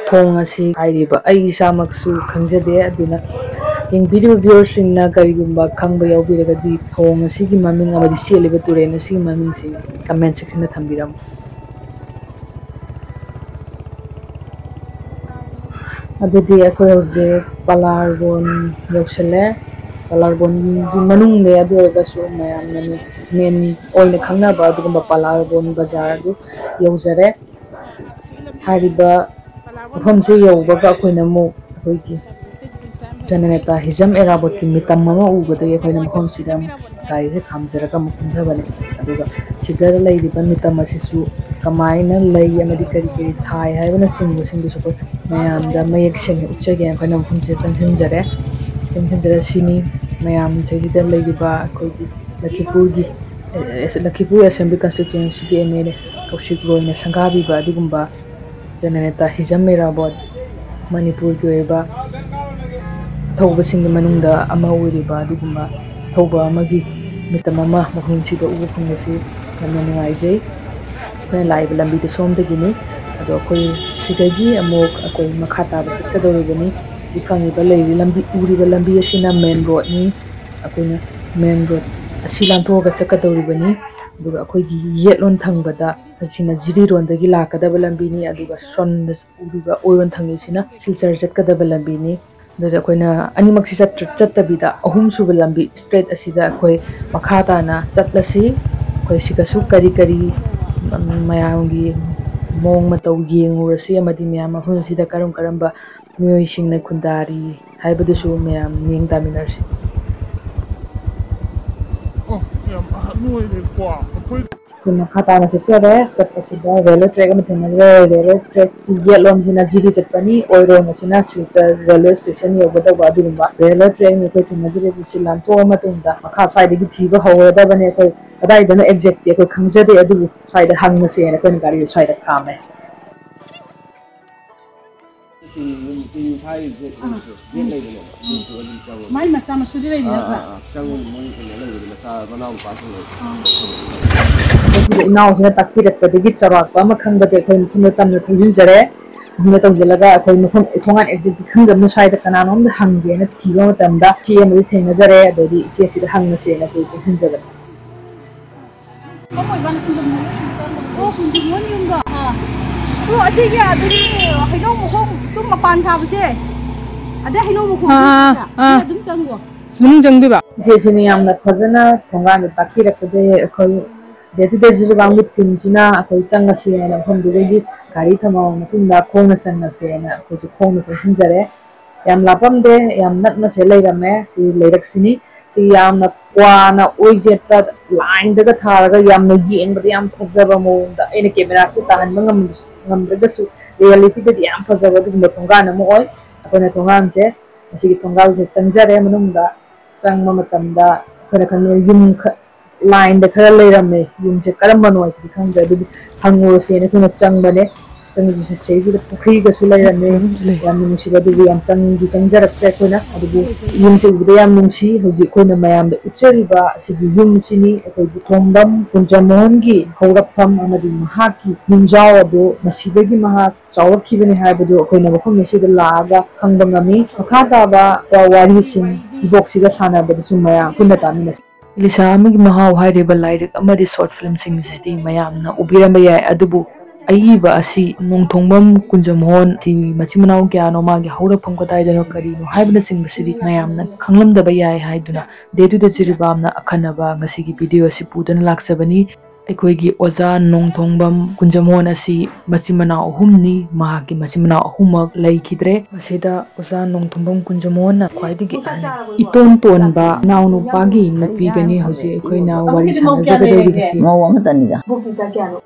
ꯊꯣꯡ ꯑꯁꯤ ꯍꯥꯏꯔꯤꯕ ꯑꯩ ꯏꯁꯥꯃꯛꯁꯨ ꯈꯪꯖꯗꯦ꯫ ꯑꯗꯨꯅ ꯌꯦꯡꯕꯤꯔꯤꯕ viewerꯁꯤꯡꯅ ꯀꯔꯤꯒꯨꯝꯕ ꯈꯪꯕ ꯌꯥꯎꯕꯤꯔꯒꯗꯤ ꯊꯣꯡ ꯑꯁꯤꯒꯤ ꯃꯃꯤꯡ ꯑꯃꯗꯤ ꯆꯦꯜꯂꯤꯕ ꯇꯨꯔꯦꯜ ꯑꯁꯤꯒꯤ ꯃꯃꯤꯡꯁꯤ comment sectionꯗ ꯊꯝꯕꯤꯔꯝꯃꯨ꯫ ꯑꯗꯨꯗꯤ ꯑꯩꯈꯣꯏ ꯍꯧꯖꯤꯛ ꯄꯂꯥꯔꯕꯣꯟ ꯌꯧꯁꯜꯂꯦ꯫ ꯄꯂꯥꯔꯕꯣꯟꯒꯤ ꯃꯅꯨꯡꯅꯦ, ꯑꯗꯨ ꯑꯣꯏꯔꯒꯁꯨ ꯃꯌꯥꯝꯅ main ꯑꯣꯏꯅ ꯈꯪꯅꯕ ꯑꯗꯨꯒꯨꯝꯕ ꯄꯂꯥꯔꯕꯣꯟ ꯕꯖꯥꯔ ꯑꯗꯨ ꯌꯧꯖꯔꯦ꯫ ꯍꯥꯏꯔꯤꯕ ꯃꯐꯝꯁꯦ ꯌꯧꯕꯒ ꯑꯩꯈꯣꯏꯅ ꯑꯃꯨꯛ ꯑꯩꯈꯣꯏꯒꯤ ꯖꯅꯅꯦꯇꯥ ꯍꯤꯖꯝ ꯑꯦꯔꯥꯕꯣꯠꯀꯤ ꯃꯤꯇꯝ ꯑꯃ ꯎꯕꯗꯒꯤ ꯑꯩꯈꯣꯏꯅ ꯃꯐꯝꯁꯤꯗ ꯑꯃꯨꯛ ꯒꯥꯔꯤꯁꯦ ꯈꯥꯝꯖꯔꯒ ꯑꯃꯨꯛ ꯀꯨꯝꯊꯕꯅꯤ꯫ ꯑꯗꯨꯒ ꯁꯤꯗ ꯂꯩꯔꯤꯕ ꯃꯤꯇꯝ ꯑꯁꯤꯁꯨ ꯀꯃꯥꯏꯅ ꯂꯩ ꯑꯃꯗꯤ ꯀꯔꯤ ꯀꯔꯤ ꯊꯥꯏ ꯍꯥꯏꯕꯅꯆꯤꯡꯕꯁꯤꯡꯗꯨꯁꯨ ꯑꯩꯈꯣꯏ ꯃꯌꯥꯝꯗ ꯃꯌꯦꯛ ꯁꯦꯡꯅ ꯎꯠꯆꯒꯦꯅ ꯑꯩꯈꯣꯏꯅ ꯃꯐꯝꯁꯤꯗ ꯆꯪꯁꯤꯟꯖꯔꯦ꯫ ꯆꯪꯁꯤꯟꯖꯔ ꯁꯤꯅꯤ ꯃꯌꯥꯝꯁꯤꯗ ꯂꯩꯔꯤꯕ ꯑꯩꯈꯣꯏꯒꯤ ꯂꯛꯈꯤꯄꯨꯔꯒꯤ, ꯑꯦ, ꯂꯛꯈꯤꯄꯨꯔ ꯑꯦꯁꯦꯝꯕ꯭ꯂꯤ ꯀꯟꯁꯇꯤꯇ꯭ꯌꯨꯟꯁꯤꯒꯤ ꯑꯦꯝ ꯑꯦꯜ ꯑꯦ ꯀꯧꯁꯤꯛ ꯔꯣꯏꯅ ꯁꯪꯒꯥꯕꯤꯕ ꯑꯗꯨꯒꯨꯝꯕ ꯖꯅꯅꯦꯇꯥ ꯍꯤꯖꯝ ꯃꯩꯔꯥꯕꯣꯠ ꯃꯅꯤꯄꯨꯔꯒꯤ ꯑꯣꯏꯕ ꯑꯊꯧꯕꯁꯤꯡꯒꯤ ꯃꯅꯨꯡꯗ ꯑꯃ ꯑꯣꯏꯔꯤꯕ ꯑꯗꯨꯒꯨꯝꯕ ꯑꯊꯧꯕ ꯑꯃꯒꯤ ꯃꯤꯇꯝ ꯑꯃ ꯃꯐꯝꯁꯤꯗ ꯎꯕ ꯐꯪꯕꯁꯤ ꯌꯥꯝꯅ ꯅꯨꯡꯉꯥꯏꯖꯩ꯫ ꯑꯩꯈꯣꯏꯅ ꯂꯥꯛꯏꯕ ꯂꯝꯕꯤꯗꯨ ꯁꯣꯝꯗꯒꯤꯅꯤ꯫ ꯑꯗꯣ ꯑꯩꯈꯣꯏ ꯁꯤꯗꯒꯤ ꯑꯃꯨꯛ ꯑꯩꯈꯣꯏ ꯃꯈꯥ ꯇꯥꯕ ꯆꯠꯀꯗꯧꯔꯤꯕꯅꯤ꯫ ꯍꯧꯖꯤꯛ ꯐꯪꯉꯤꯕ ꯂꯩꯔꯤ ꯂꯝꯕꯤ, ꯎꯔꯤꯕ ꯂꯝꯕꯤ ꯑꯁꯤꯅ ꯃꯦꯟ ꯔꯣꯗꯅꯤ꯫ ꯑꯩꯈꯣꯏꯅ ꯃꯦꯟ ꯔꯣꯗ ꯑꯁꯤ ꯂꯥꯟꯊꯣꯛꯑꯒ ꯆꯠꯀꯗꯧꯔꯤꯕꯅꯤ꯫ ꯑꯗꯨꯒ ꯑꯩꯈꯣꯏꯒꯤ ꯌꯦꯠꯂꯣꯝ ꯊꯪꯕꯗ ꯑꯁꯤꯅ ꯖꯤꯔꯤꯔꯣꯝꯗꯒꯤ ꯂꯥꯛꯀꯗꯕ ꯂꯝꯕꯤꯅꯤ꯫ ꯑꯗꯨꯒ ꯁꯣꯝꯗ ꯎꯔꯤꯕ ꯑꯣꯏꯔꯣꯝ ꯊꯪꯉꯤꯁꯤꯅ ꯁꯤꯜꯆꯔ ꯆꯠꯀꯗꯕ ꯂꯝꯕꯤꯅꯤ꯫ ꯑꯗꯨꯗ ꯑꯩꯈꯣꯏꯅ ꯑꯅꯤꯃꯛꯁꯤ ꯆꯠꯇ-, ꯆꯠꯇꯕꯤꯗ ꯑꯍꯨꯝꯁꯨꯕ ꯂꯝꯕꯤ ꯁ꯭ꯇ꯭ꯔꯦꯠ ꯑꯁꯤꯗ ꯑꯩꯈꯣꯏ ꯃꯈꯥ ꯇꯥꯅ ꯆꯠꯂꯁꯤ꯫ ꯑꯩꯈꯣꯏ ꯁꯤꯗꯁꯨ ꯀꯔꯤ ꯀꯔꯤ, ꯎꯝ, ꯃꯌꯥꯝꯒꯤ ꯃꯑꯣꯡ ꯃꯇꯧ ꯌꯦꯡꯉꯨꯔꯁꯤ ꯑꯃꯗꯤ ꯃꯌꯥꯝ ꯃꯐꯝ ꯑꯁꯤꯗ ꯀꯔꯝ ꯀꯔꯝꯕ ꯃꯤꯑꯣꯏꯁꯤꯡꯅ ꯈꯨꯟꯗꯥꯔꯤ ꯍꯥꯏꯕꯗꯨꯁꯨ ꯃꯌꯥꯝ ꯃꯤꯠꯌꯦꯡ ꯇꯥꯃꯤꯟꯅꯔꯁꯤ꯫ ꯑꯣ, ꯌꯥꯝ ꯑꯍꯟ ꯑꯣꯏꯔꯦꯀꯣ꯫ ꯑꯩꯈꯣꯏ ꯑꯩꯈꯣꯏ ꯃꯈꯥ ꯇꯥꯅ ꯆꯠꯆꯔꯦ꯫ ꯆꯠꯄꯁꯤꯗ ꯔꯦꯜꯋꯦ ꯇ꯭ꯔꯦꯛ ꯑꯃ ꯊꯦꯡꯅꯖꯔꯦ꯫ ꯔꯦꯜꯋꯦ ꯇ꯭ꯔꯦꯛꯁꯤ ꯌꯦꯠꯂꯣꯝꯁꯤꯅ ꯖꯤꯔꯤ ꯆꯠꯄꯅꯤ, ꯑꯣꯏꯔꯣꯝ ꯑꯁꯤꯅ ꯁꯤꯜꯆꯔ ꯔꯦꯜꯋꯦ ꯁ꯭ꯇꯦꯁꯟ ꯌꯧꯒꯗꯧꯕ ꯑꯗꯨꯒꯨꯝꯕ ꯔꯦꯜꯋꯦ ꯇ꯭ꯔꯦꯛꯅꯤ ꯑꯩꯈꯣꯏ ꯊꯦꯡꯅꯖꯔꯤꯕꯁꯤ꯫ ꯂꯥꯟꯊꯣꯛꯑ ꯃꯇꯨꯡꯗ ꯃꯈꯥ ꯁ꯭ꯋꯥꯏꯗꯒꯤ ꯊꯤꯕ ꯍꯧꯔꯗꯕꯅꯤ꯫ ꯑꯩꯈꯣꯏ ꯀꯗꯥꯏꯗꯅꯣ ꯑꯦꯛꯖꯦꯛꯇꯤ ꯑꯩꯈꯣꯏ ꯈꯪꯖꯗꯦ, ꯑꯗꯨꯕꯨ ꯁ꯭ꯋꯥꯏꯗ ꯍꯪꯉꯁꯦꯅ ꯑꯩꯈꯣꯏꯅ ꯒꯥꯔꯤ ꯁ꯭ꯋꯥꯏꯗ ꯈꯥꯝꯃꯦ꯫ ꯇꯤꯟ, ꯇꯤꯟ ꯊꯥꯏꯔꯤꯁꯦ ꯑꯥ꯫ ꯒꯦꯠ ꯂꯩꯕꯅꯦꯕ꯫ ꯑꯗꯨꯁꯨ ꯑꯗꯨꯝ ꯆꯪꯉꯣ꯫ ꯃꯥꯏ ꯃꯆꯥ ꯃꯁꯨꯗꯤ ꯂꯩꯕ ꯑꯥ, ꯅꯠꯇ꯭ꯔꯥ? ꯑꯥ, ꯑꯥ꯫ ꯆꯪꯉꯣ, ꯃꯣꯏ ꯀꯩꯅꯣ ꯂꯩꯕꯅꯦ, ꯃꯆꯥ ꯃꯅꯥꯎ ꯅꯨꯄꯥꯁꯤꯡ ꯂꯩꯕ꯫ ꯑꯥ꯫ ꯑꯩꯈꯣꯏ ꯁꯤꯗ ꯏꯅꯥꯎꯁꯤꯅ ꯇꯥꯛꯄꯤꯔꯛꯄꯗꯒꯤ ꯆꯥꯎꯔꯥꯛꯄ ꯑꯃ ꯈꯪꯕꯗꯤ ꯑꯩꯈꯣꯏ ꯃꯐꯝꯗ ꯇꯝꯅ ꯊꯧꯖꯤꯟꯖꯔꯦ꯫ ꯃꯐꯝꯗ ꯇꯧꯁꯤꯜꯂꯒ ꯑꯩꯈꯣꯏ ꯃꯐꯝ, ꯊꯣꯡꯒꯥꯟ ꯑꯦꯛꯖꯦꯛꯇꯤ ꯈꯪꯗꯕꯅ ꯁ꯭ꯋꯥꯏꯗ ꯀꯅꯥꯅꯣꯝꯗ ꯍꯪꯒꯦꯅ ꯊꯤꯕ ꯃꯇꯝꯗ ꯏꯆꯦ ꯑꯃꯗꯤ ꯊꯦꯡꯅꯖꯔꯦ꯫ ꯑꯗꯩꯗꯤ ꯏꯆꯦꯁꯤꯗ ꯍꯪꯉꯁꯦꯅ ꯑꯩꯈꯣꯏ ꯆꯦꯟꯁꯤꯟꯖꯕꯅꯤ꯫ ꯑꯣ, ꯀꯨꯟꯖꯨꯃꯣꯟ ꯌꯨꯝꯗꯣ? ꯑꯥ꯫ ꯑꯣ, ꯑꯁꯤꯒꯤ ꯑꯗꯨꯒꯤ ꯍꯩꯅꯧ ꯃꯈꯣꯡ ꯇꯨꯝ ꯃꯄꯥꯟ ꯁꯥꯕꯁꯦ꯫ ꯑꯗꯩ ꯍꯩꯅꯧ ꯃꯈꯣꯡ ꯑꯥ, ꯑꯥ, ꯁꯤ ꯑꯥ꯫ ꯑꯗꯨꯝ ꯆꯪꯉꯣ꯫ ꯃꯅꯨꯡ ꯆꯪꯗꯣꯏꯕ? ꯏꯆꯦꯁꯤꯅ ꯌꯥꯝꯅ ꯐꯖꯅ ꯊꯣꯡꯒꯥꯟꯗ ꯇꯥꯛꯄꯤꯔꯛꯄꯗꯒꯤ ꯑꯩꯈꯣꯏ ꯗꯦ ꯇꯨ ꯗꯦ ꯖꯤꯔꯤꯕꯥꯝꯒꯤ ꯇꯤꯝꯁꯤꯅ ꯑꯩꯈꯣꯏ ꯆꯪꯉꯁꯤ ꯍꯥꯏꯅ ꯃꯐꯝꯗꯨꯗꯒꯤ ꯒꯥꯔꯤ ꯊꯝꯃꯕ ꯃꯇꯨꯡꯗ ꯈꯣꯡꯅ ꯆꯪꯉꯁꯦꯅ ꯑꯩꯈꯣꯏꯁꯦ ꯈꯣꯡꯅ ꯆꯪꯁꯤꯟꯖꯔꯦ꯫ ꯌꯥꯝ ꯂꯥꯞꯄꯝꯗꯦ, ꯌꯥꯝ ꯅꯛꯅꯁꯦ ꯂꯩꯔꯝꯃꯦ꯫ ꯁꯤ ꯂꯩꯔꯛꯁꯤꯅꯤ꯫ ꯁꯤ ꯌꯥꯝꯅ ꯀ꯭ꯋꯥꯅ ꯑꯣꯏꯖꯦꯠꯇ ꯂꯥꯏꯟꯗꯒ ꯊꯥꯔꯒ ꯌꯥꯝꯅ ꯌꯦꯡꯕꯗ ꯌꯥꯝ ꯐꯖꯕ ꯃꯑꯣꯡꯗ꯫ ꯑꯩꯅ ꯀꯦꯃꯦꯔꯥꯁꯦ ꯇꯥꯍꯟꯕ ꯉꯝ-, ꯉꯝꯗ꯭ꯔꯒꯁꯨ, ꯔꯤꯌꯦꯂꯤꯇꯤꯗꯗꯤ ꯌꯥꯝ ꯐꯖꯕ ꯑꯗꯨꯒꯨꯝꯕ ꯊꯣꯡꯒꯥꯟ ꯑꯃ ꯑꯣꯏ꯫ ꯑꯩꯈꯣꯏꯅ ꯊꯣꯡꯒꯥꯟꯁꯦ, ꯃꯁꯤꯒꯤ ꯊꯣꯡꯒꯥꯜꯁꯦ ꯆꯪꯖꯔꯦ ꯃꯅꯨꯡꯗ꯫ ꯆꯪꯕ ꯃꯇꯝꯗ ꯑꯩꯈꯣꯏꯅ ꯈꯪꯉꯦ, ꯌꯨꯝ ꯈ-, ꯂꯥꯏꯟꯗ ꯈꯔ ꯂꯩꯔꯝꯃꯦ꯫ ꯌꯨꯝꯁꯦ ꯀꯔꯝꯕꯅꯣ ꯍꯥꯏꯁꯤꯗꯤ ꯈꯪꯗ꯭ꯔꯦ, ꯑꯗꯨꯕꯨ ꯍꯪꯉꯨꯔꯁꯦꯅ ꯑꯩꯈꯣꯏꯅ ꯆꯪꯕꯅꯦ꯫ ꯆꯪꯕꯁꯤꯗꯩꯁꯤꯗ ꯄꯨꯈ꯭ꯔꯤꯒꯁꯨ ꯂꯩꯔꯝꯃꯦ꯫ ꯌꯥꯝꯅ ꯅꯨꯡꯁꯤꯕ, ꯑꯗꯨꯕꯨ ꯌꯥꯝ ꯆꯪꯗꯤ ꯆꯪꯖꯔꯛꯇ꯭ꯔꯦ ꯑꯩꯈꯣꯏꯅ꯫ ꯑꯗꯨꯕꯨ ꯌꯨꯝꯁꯦ ꯎꯕꯗ ꯌꯥꯝ ꯅꯨꯡꯁꯤ꯫ ꯍꯧꯖꯤꯛ ꯑꯩꯈꯣꯏꯅ ꯃꯌꯥꯝꯗ ꯎꯠꯆꯔꯤꯕ ꯑꯁꯤꯒꯤ ꯌꯨꯝꯁꯤꯅꯤ ꯑꯩꯈꯣꯏꯒꯤ ꯊꯣꯡꯕꯝ ꯀꯨꯟꯖꯃꯣꯍꯟꯒꯤ ꯍꯧꯔꯛꯐꯝ ꯑꯃꯗꯤ ꯃꯍꯥꯛꯀꯤ ꯌꯨꯝꯖꯥꯎ ꯑꯗꯨ ꯃꯁꯤꯗꯒꯤ ꯃꯍꯥꯛ ꯆꯥꯎꯔꯛꯈꯤꯕꯅꯤ ꯍꯥꯏꯕꯗꯨ ꯑꯩꯈꯣꯏꯅ ꯃꯐꯝ ꯑꯁꯤꯗ ꯂꯥꯛꯑꯒ ꯈꯪꯕ ꯉꯝꯃꯤ꯫ ꯃꯈꯥ ꯇꯥꯕ ꯋꯥꯔꯤꯁꯤꯡ ꯏꯕꯣꯛꯁꯤꯒ ꯁꯥꯟꯅꯕꯗꯁꯨ ꯃꯌꯥꯝ ꯄꯨꯟꯅ ꯇꯥꯃꯤꯟꯅꯁꯤ꯫ ꯏꯂꯤꯁꯥ ꯑꯃꯒꯤ ꯃꯍꯥꯎ ꯍꯥꯏꯔꯤꯕ ꯂꯥꯏꯔꯤꯛ ꯑꯃꯗꯤ ꯁꯣꯔꯠ ꯐꯤꯂꯝꯁꯤꯡ ꯑꯁꯤꯗꯤ ꯃꯌꯥꯝꯅ ꯎꯕꯤꯔꯝꯕ ꯌꯥꯏ, ꯑꯗꯨꯕꯨ ꯑꯏꯕ ꯑꯁꯤ ꯅꯣꯡꯊꯣꯡꯕꯝ ꯀꯨꯟꯖꯃꯣꯍꯟ ꯑꯁꯤ ꯃꯆꯤꯟ ꯃꯅꯥꯎ ꯀꯌꯥꯅꯣ, ꯃꯥꯒꯤ ꯍꯧꯔꯛꯐꯝ ꯀꯗꯥꯏꯗꯅꯣ, ꯀꯔꯤꯅꯣ ꯍꯥꯏꯕꯅꯆꯤꯡꯕꯁꯤꯗꯤ ꯃꯌꯥꯝꯅ ꯈꯪꯂꯝꯗꯕ ꯌꯥꯏ ꯍꯥꯏꯗꯨꯅ ꯗꯦ ꯇꯨ ꯗꯦ ꯖꯤꯔꯤꯕꯥꯝꯅ ꯑꯈꯟꯅꯕ ꯉꯁꯤꯒꯤ ꯚꯤꯗꯤꯑꯣ ꯑꯁꯤ ꯄꯨꯗꯨꯅ ꯂꯥꯛꯆꯕꯅꯤ꯫ ꯑꯩꯈꯣꯏꯒꯤ ꯑꯣꯖꯥ ꯅꯣꯡꯊꯣꯡꯕꯝ ꯀꯨꯟꯖꯃꯣꯍꯟ ꯑꯁꯤ ꯃꯆꯤꯟ ꯃꯅꯥꯎ ꯑꯍꯨꯝꯅꯤ꯫ ꯃꯍꯥꯛꯀꯤ ꯃꯆꯤꯟ ꯃꯅꯥꯎ ꯑꯍꯨꯝꯃꯛ ꯂꯩꯈꯤꯗ꯭ꯔꯦ꯫ ꯃꯁꯤꯗ ꯑꯣꯖꯥ ꯅꯣꯡꯊꯣꯡꯕꯝ ꯀꯨꯟꯖꯃꯣꯍꯟꯅ ꯈ꯭ꯋꯥꯏꯗꯒꯤ ꯑꯍꯟ, ꯏꯇꯣꯟ ꯇꯣꯟꯕ ꯏꯅꯥꯎꯅꯨꯄꯥꯒꯤ ꯅꯨꯄꯤꯒꯅꯤ ꯍꯧꯖꯤꯛ ꯑꯩꯈꯣꯏꯅ ꯋꯥꯔꯤ ꯁꯥꯟꯅꯖꯒꯗꯧꯔꯤꯕꯁꯤ꯫ ꯃꯧ ꯑꯃꯇꯅꯤꯗ꯫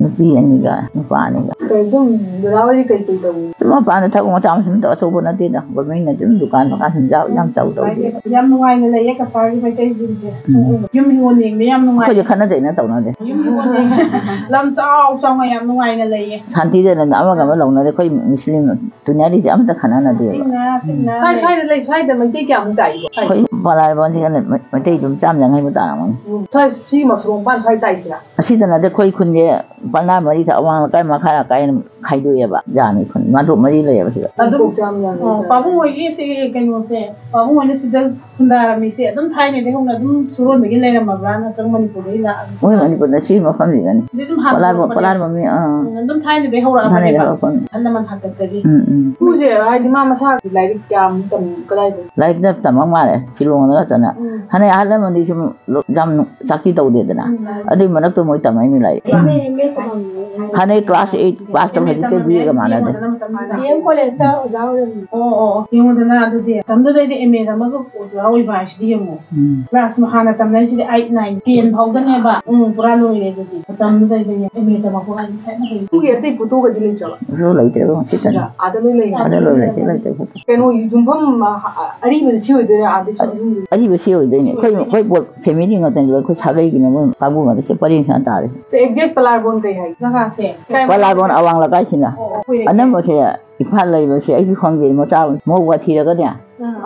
ꯅꯨꯄꯤ ꯑꯅꯤꯒ ꯅꯨꯄꯥ ꯑꯅꯤꯒ꯫ ꯑꯗꯨꯝ ꯗꯗꯥ ꯍꯣꯏꯗꯤ ꯀꯩ ꯀꯩ ꯇꯧꯏ? ꯑꯗꯨꯝ ꯃꯄꯥꯟꯗ ꯊꯕꯛ ꯃꯆꯥ ꯃꯁꯨ ꯑꯝꯇ ꯑꯆꯧꯕ ꯅꯠꯇꯦꯗ꯫ ꯒꯣꯔꯃꯦꯟꯅ ꯑꯗꯨꯝ ꯗꯨꯀꯥꯟ ꯃꯀꯥꯟ ꯁꯨꯝ ꯌꯥꯎ-, ꯌꯥꯝ ꯆꯥꯎ ꯇꯧꯗꯦꯕ꯫ ꯌꯥꯝ ꯅꯨꯡꯉꯥꯏꯅ ꯂꯩꯌꯦ ꯀꯁꯥꯔꯒꯤ ꯃꯩꯇꯩꯁꯤꯡꯁꯦ꯫ ꯎꯝ꯫ ꯌꯨꯝ ꯌꯣꯟꯅꯤꯡꯕ ꯌꯥꯝ ꯅꯨꯡꯉꯥꯏ꯫ ꯑꯩꯈꯣꯏꯗꯤ ꯈꯠꯅ ꯆꯩꯅ ꯇꯧꯅꯗꯦ꯫ ꯌꯨꯝ ꯌꯣꯟꯅꯤꯡ-, ꯂꯝ ꯆꯥꯎ ꯆꯥꯎꯅ ꯌꯥꯝ ꯅꯨꯡꯉꯥꯏꯅ ꯂꯩꯌꯦ꯫ ꯁꯥꯟꯇꯤꯗ ꯂꯩꯅ ꯑꯃꯒ ꯑꯃ ꯂꯧꯅꯗꯦ꯫ ꯑꯩꯈꯣꯏ ꯃꯨꯁꯂꯤꯝ ꯇꯨꯅꯤꯌꯥꯔꯤꯁꯦ ꯑꯃꯇ ꯈꯠꯅꯅꯗꯦꯕ꯫ ꯆꯤꯡꯅ, ꯆꯤꯡꯅ ꯁ꯭ꯋꯥꯏ, ꯂꯩ꯫ ꯁ꯭ꯋꯥꯏꯗ ꯂꯩ-, ꯁ꯭ꯋꯥꯏꯗ ꯃꯩꯇꯩ ꯀꯌꯥꯃꯨꯛ ꯇꯥꯛꯏꯕꯣ? ꯑꯩꯈꯣꯏ ꯄꯂꯥꯏꯕꯣꯟꯁꯤꯒ ꯃꯩ-, ꯃꯩꯇꯩ ꯑꯗꯨꯝ ꯆꯥꯝ ꯌꯥꯡꯈꯩꯃꯨꯛ ꯇꯥꯔꯝꯒꯅꯤ꯫ ꯎꯝ, ꯁ꯭ꯋꯥꯏ, ꯁꯤ ꯃꯐ꯭ꯔꯣꯡ ꯃꯄꯥꯟ ꯁ꯭ꯋꯥꯏ ꯇꯥꯏꯁꯤꯔꯥ? ꯑꯁꯤꯗ ꯅꯠꯇꯦ, ꯑꯩꯈꯣꯏ ꯈꯨꯟꯁꯦ ꯄꯅꯥ ꯃꯔꯤ ꯊ-, ꯑꯋꯥꯡ ꯂꯩꯀꯥꯏ, ꯃꯈꯥ ꯂꯩꯀꯥꯏ ꯈꯥꯏꯗꯣꯛꯑꯦꯕ, ꯖꯥꯠ ꯑꯅꯤ ꯈꯨꯟ, ꯃꯥꯟꯗꯣꯞ ꯃꯔꯤ ꯂꯩꯌꯦꯕ ꯁꯤꯗ꯫ ꯑꯗꯨꯝ, ꯑꯣ, ꯄꯥꯕꯨꯡ ꯍꯣꯏꯒꯤ ꯁꯤ ꯀꯩꯅꯣꯁꯦ, ꯄꯥꯕꯨꯡ ꯍꯣꯏꯅ ꯁꯤꯗ ꯈꯨꯟꯗꯥꯔꯝꯃꯤꯁꯦ ꯑꯗꯨꯝ ꯊꯥꯏꯅꯗꯒꯤ ꯍꯧꯅ ꯑꯗꯨꯝ ꯁꯨꯔꯣꯟꯗꯒꯤ ꯂꯩꯔꯝꯃꯕ꯭ꯔꯥ, ꯅꯠꯇ꯭ꯔꯒ ꯃꯅꯤꯄꯨꯔꯗꯒꯤ ꯂꯥꯛꯑꯕ꯭ꯔꯥ? ꯃꯣꯏ ꯃꯅꯤꯄꯨꯔꯗ ꯁꯤ ꯃ-, ꯐꯝꯁꯤꯒꯅꯤ꯫ ꯁꯤꯗꯤ ꯑꯗꯨꯝ ꯍꯥꯟꯅ ꯄꯣꯂꯥꯔ ꯍꯧꯔꯛꯄꯅꯦ꯫ ꯄꯣꯂꯥꯔ ꯃꯃꯤ ꯑꯥ ꯎꯝ, ꯑꯗꯨꯝ ꯊꯥꯏꯅꯗꯩ ꯍꯧꯔꯛꯑꯕꯅꯦꯕ꯫ ꯊꯥꯏꯅꯗꯩ ꯍꯧꯔꯛꯄꯅꯦ꯫ ꯑꯍꯜ ꯂꯃꯟ ꯍꯥꯛꯇꯛꯇꯒꯤ꯫ ꯎꯝ ꯎꯝ꯫ ꯏꯄꯨꯁꯦ ꯍꯥꯏꯗꯤ ꯃꯥ ꯃꯁꯥꯒꯤ ꯂꯥꯏꯔꯤꯛ ꯀꯌꯥꯝ ꯇꯝ ꯀꯗꯥꯏꯗ? ꯂꯥꯏꯔꯤꯛꯅ ꯇꯝꯃꯛ ꯃꯥꯜꯂꯦ ꯁꯤꯂꯣꯡꯗ ꯅꯠꯇꯅ꯫ ꯎꯝ꯫ ꯍꯥꯟꯅꯩ ꯑꯍꯜ ꯂꯃꯟꯗꯤ ꯁꯨꯝ ꯂꯣ-, ꯌꯥꯝ ꯆꯥꯛꯇꯤ ꯇꯧꯗꯦꯗꯅ꯫ ꯎꯝ꯫ ꯑꯗꯨꯏ ꯃꯔꯛꯇ ꯃꯣꯏ ꯇꯝꯃꯛꯏꯅꯤ ꯂꯥꯏꯔꯤꯛ꯫ ꯎꯝ꯫ ꯍꯥꯟꯅꯩ ꯀ꯭ꯂꯥꯁ ꯑꯩꯠ ꯄꯥꯁ ꯇꯧ ꯍꯧꯖꯤꯛꯇꯤ ꯕꯤ ꯑꯦꯒ ꯃꯥꯟꯅꯗꯦ꯫ ꯗꯤ ꯑꯦꯝ ꯀꯣꯂꯦꯖꯇ ꯑꯣꯖꯥ ꯑꯣꯏꯔꯝꯃꯤ꯫ ꯑꯣ ꯑꯣ ꯑꯣ꯫ ꯌꯦꯡꯉꯨꯗꯅ ꯑꯗꯨꯗꯤ ꯃꯇꯝꯗꯨꯗꯩꯗꯤ ꯑꯦꯝ ꯑꯦ ꯇꯝꯃꯒ ꯑꯣꯖꯥ ꯑꯣꯏꯕ ꯍꯥꯏꯁꯤꯗꯤ ꯌꯦꯡꯉꯣ꯫ ꯎꯝ꯫ ꯀ꯭ꯂꯥꯁ ꯍꯥꯟꯅ ꯇꯝꯅꯔꯤꯁꯤꯗꯤ ꯑꯩꯠ, ꯅꯥꯏꯟ, ꯇꯦꯟ ꯐꯥꯎꯗꯅꯦꯕ꯫ ꯎꯝ, ꯄꯨꯔꯥ ꯂꯣꯏꯔꯦ ꯑꯗꯨꯗꯤ꯫ ꯃꯇꯝꯗꯨꯗꯩꯗꯤ ꯑꯦꯝ ꯑꯦ ꯇꯝꯃꯛꯄ ꯀꯥꯏꯗꯤ ꯁꯥꯏꯠ ꯅꯥꯇꯩ꯫ ꯏꯄꯨꯒꯤ ꯑꯇꯩ ꯐꯣꯇꯣꯒꯗꯤ ꯂꯩꯇ꯭ꯔꯕ? ꯐꯣꯇꯣ ꯂꯩꯇ꯭ꯔꯦꯕ, ꯁꯤ ꯆꯠꯂꯦ꯫ ꯑꯥꯗ ꯂꯣꯏ ꯂꯩ꯫ ꯑꯥꯗ ꯂꯣꯏ ꯂꯩ, ꯁꯤ ꯂꯩꯇ꯭ꯔꯦ ꯐꯣꯇꯣ꯫ ꯀꯩꯅꯣ, ꯌꯨꯝꯐꯝ, ꯑ, ꯑꯔꯤꯕꯗ ꯁꯤ ꯑꯣꯏꯗꯣꯏꯔꯥ? ꯑꯥꯗ ꯁꯤ ꯑꯣꯏꯗꯣꯏꯔꯥ? ꯑꯔꯤꯕ ꯁꯤ ꯑꯣꯏꯗꯣꯏꯅꯦ꯫ ꯑꯩꯈꯣꯏ, ꯑꯩꯈꯣꯏ ꯕꯣꯠ ꯐꯦꯃꯤꯂꯤ ꯉꯥꯛꯇꯅꯦꯕ, ꯑꯩꯈꯣꯏ ꯁꯥꯒꯩꯒꯤꯅꯦ, ꯃꯣꯏ ꯀꯥꯡꯕꯨ ꯉꯥꯛꯇ ꯁꯤ ꯄꯔꯦꯡ ꯁꯥꯅ ꯇꯥꯔꯤꯁꯦ꯫ ꯁꯤ ꯑꯦꯛꯖꯦꯛ ꯄꯂꯥꯔꯕꯣꯟ ꯀꯩ ꯍꯥꯏ? ꯖꯒꯥꯁꯦ? ꯄꯂꯥꯔꯕꯣꯟ ꯑꯋꯥꯡ ꯂꯩꯀꯥꯏꯁꯤꯅ꯫ ꯑꯣ, ꯑꯣ, ꯑꯩꯈꯣꯏ ꯂꯩꯀꯥꯏ꯫ ꯑꯅꯝꯕꯁꯦ ꯏꯝꯐꯥꯜ ꯂꯩꯕꯁꯦ ꯑꯩꯁꯨ ꯈꯪꯗꯦ, ꯃꯆꯥ ꯃꯧꯒ ꯊꯤꯔꯒꯅꯦ, ꯑꯥ,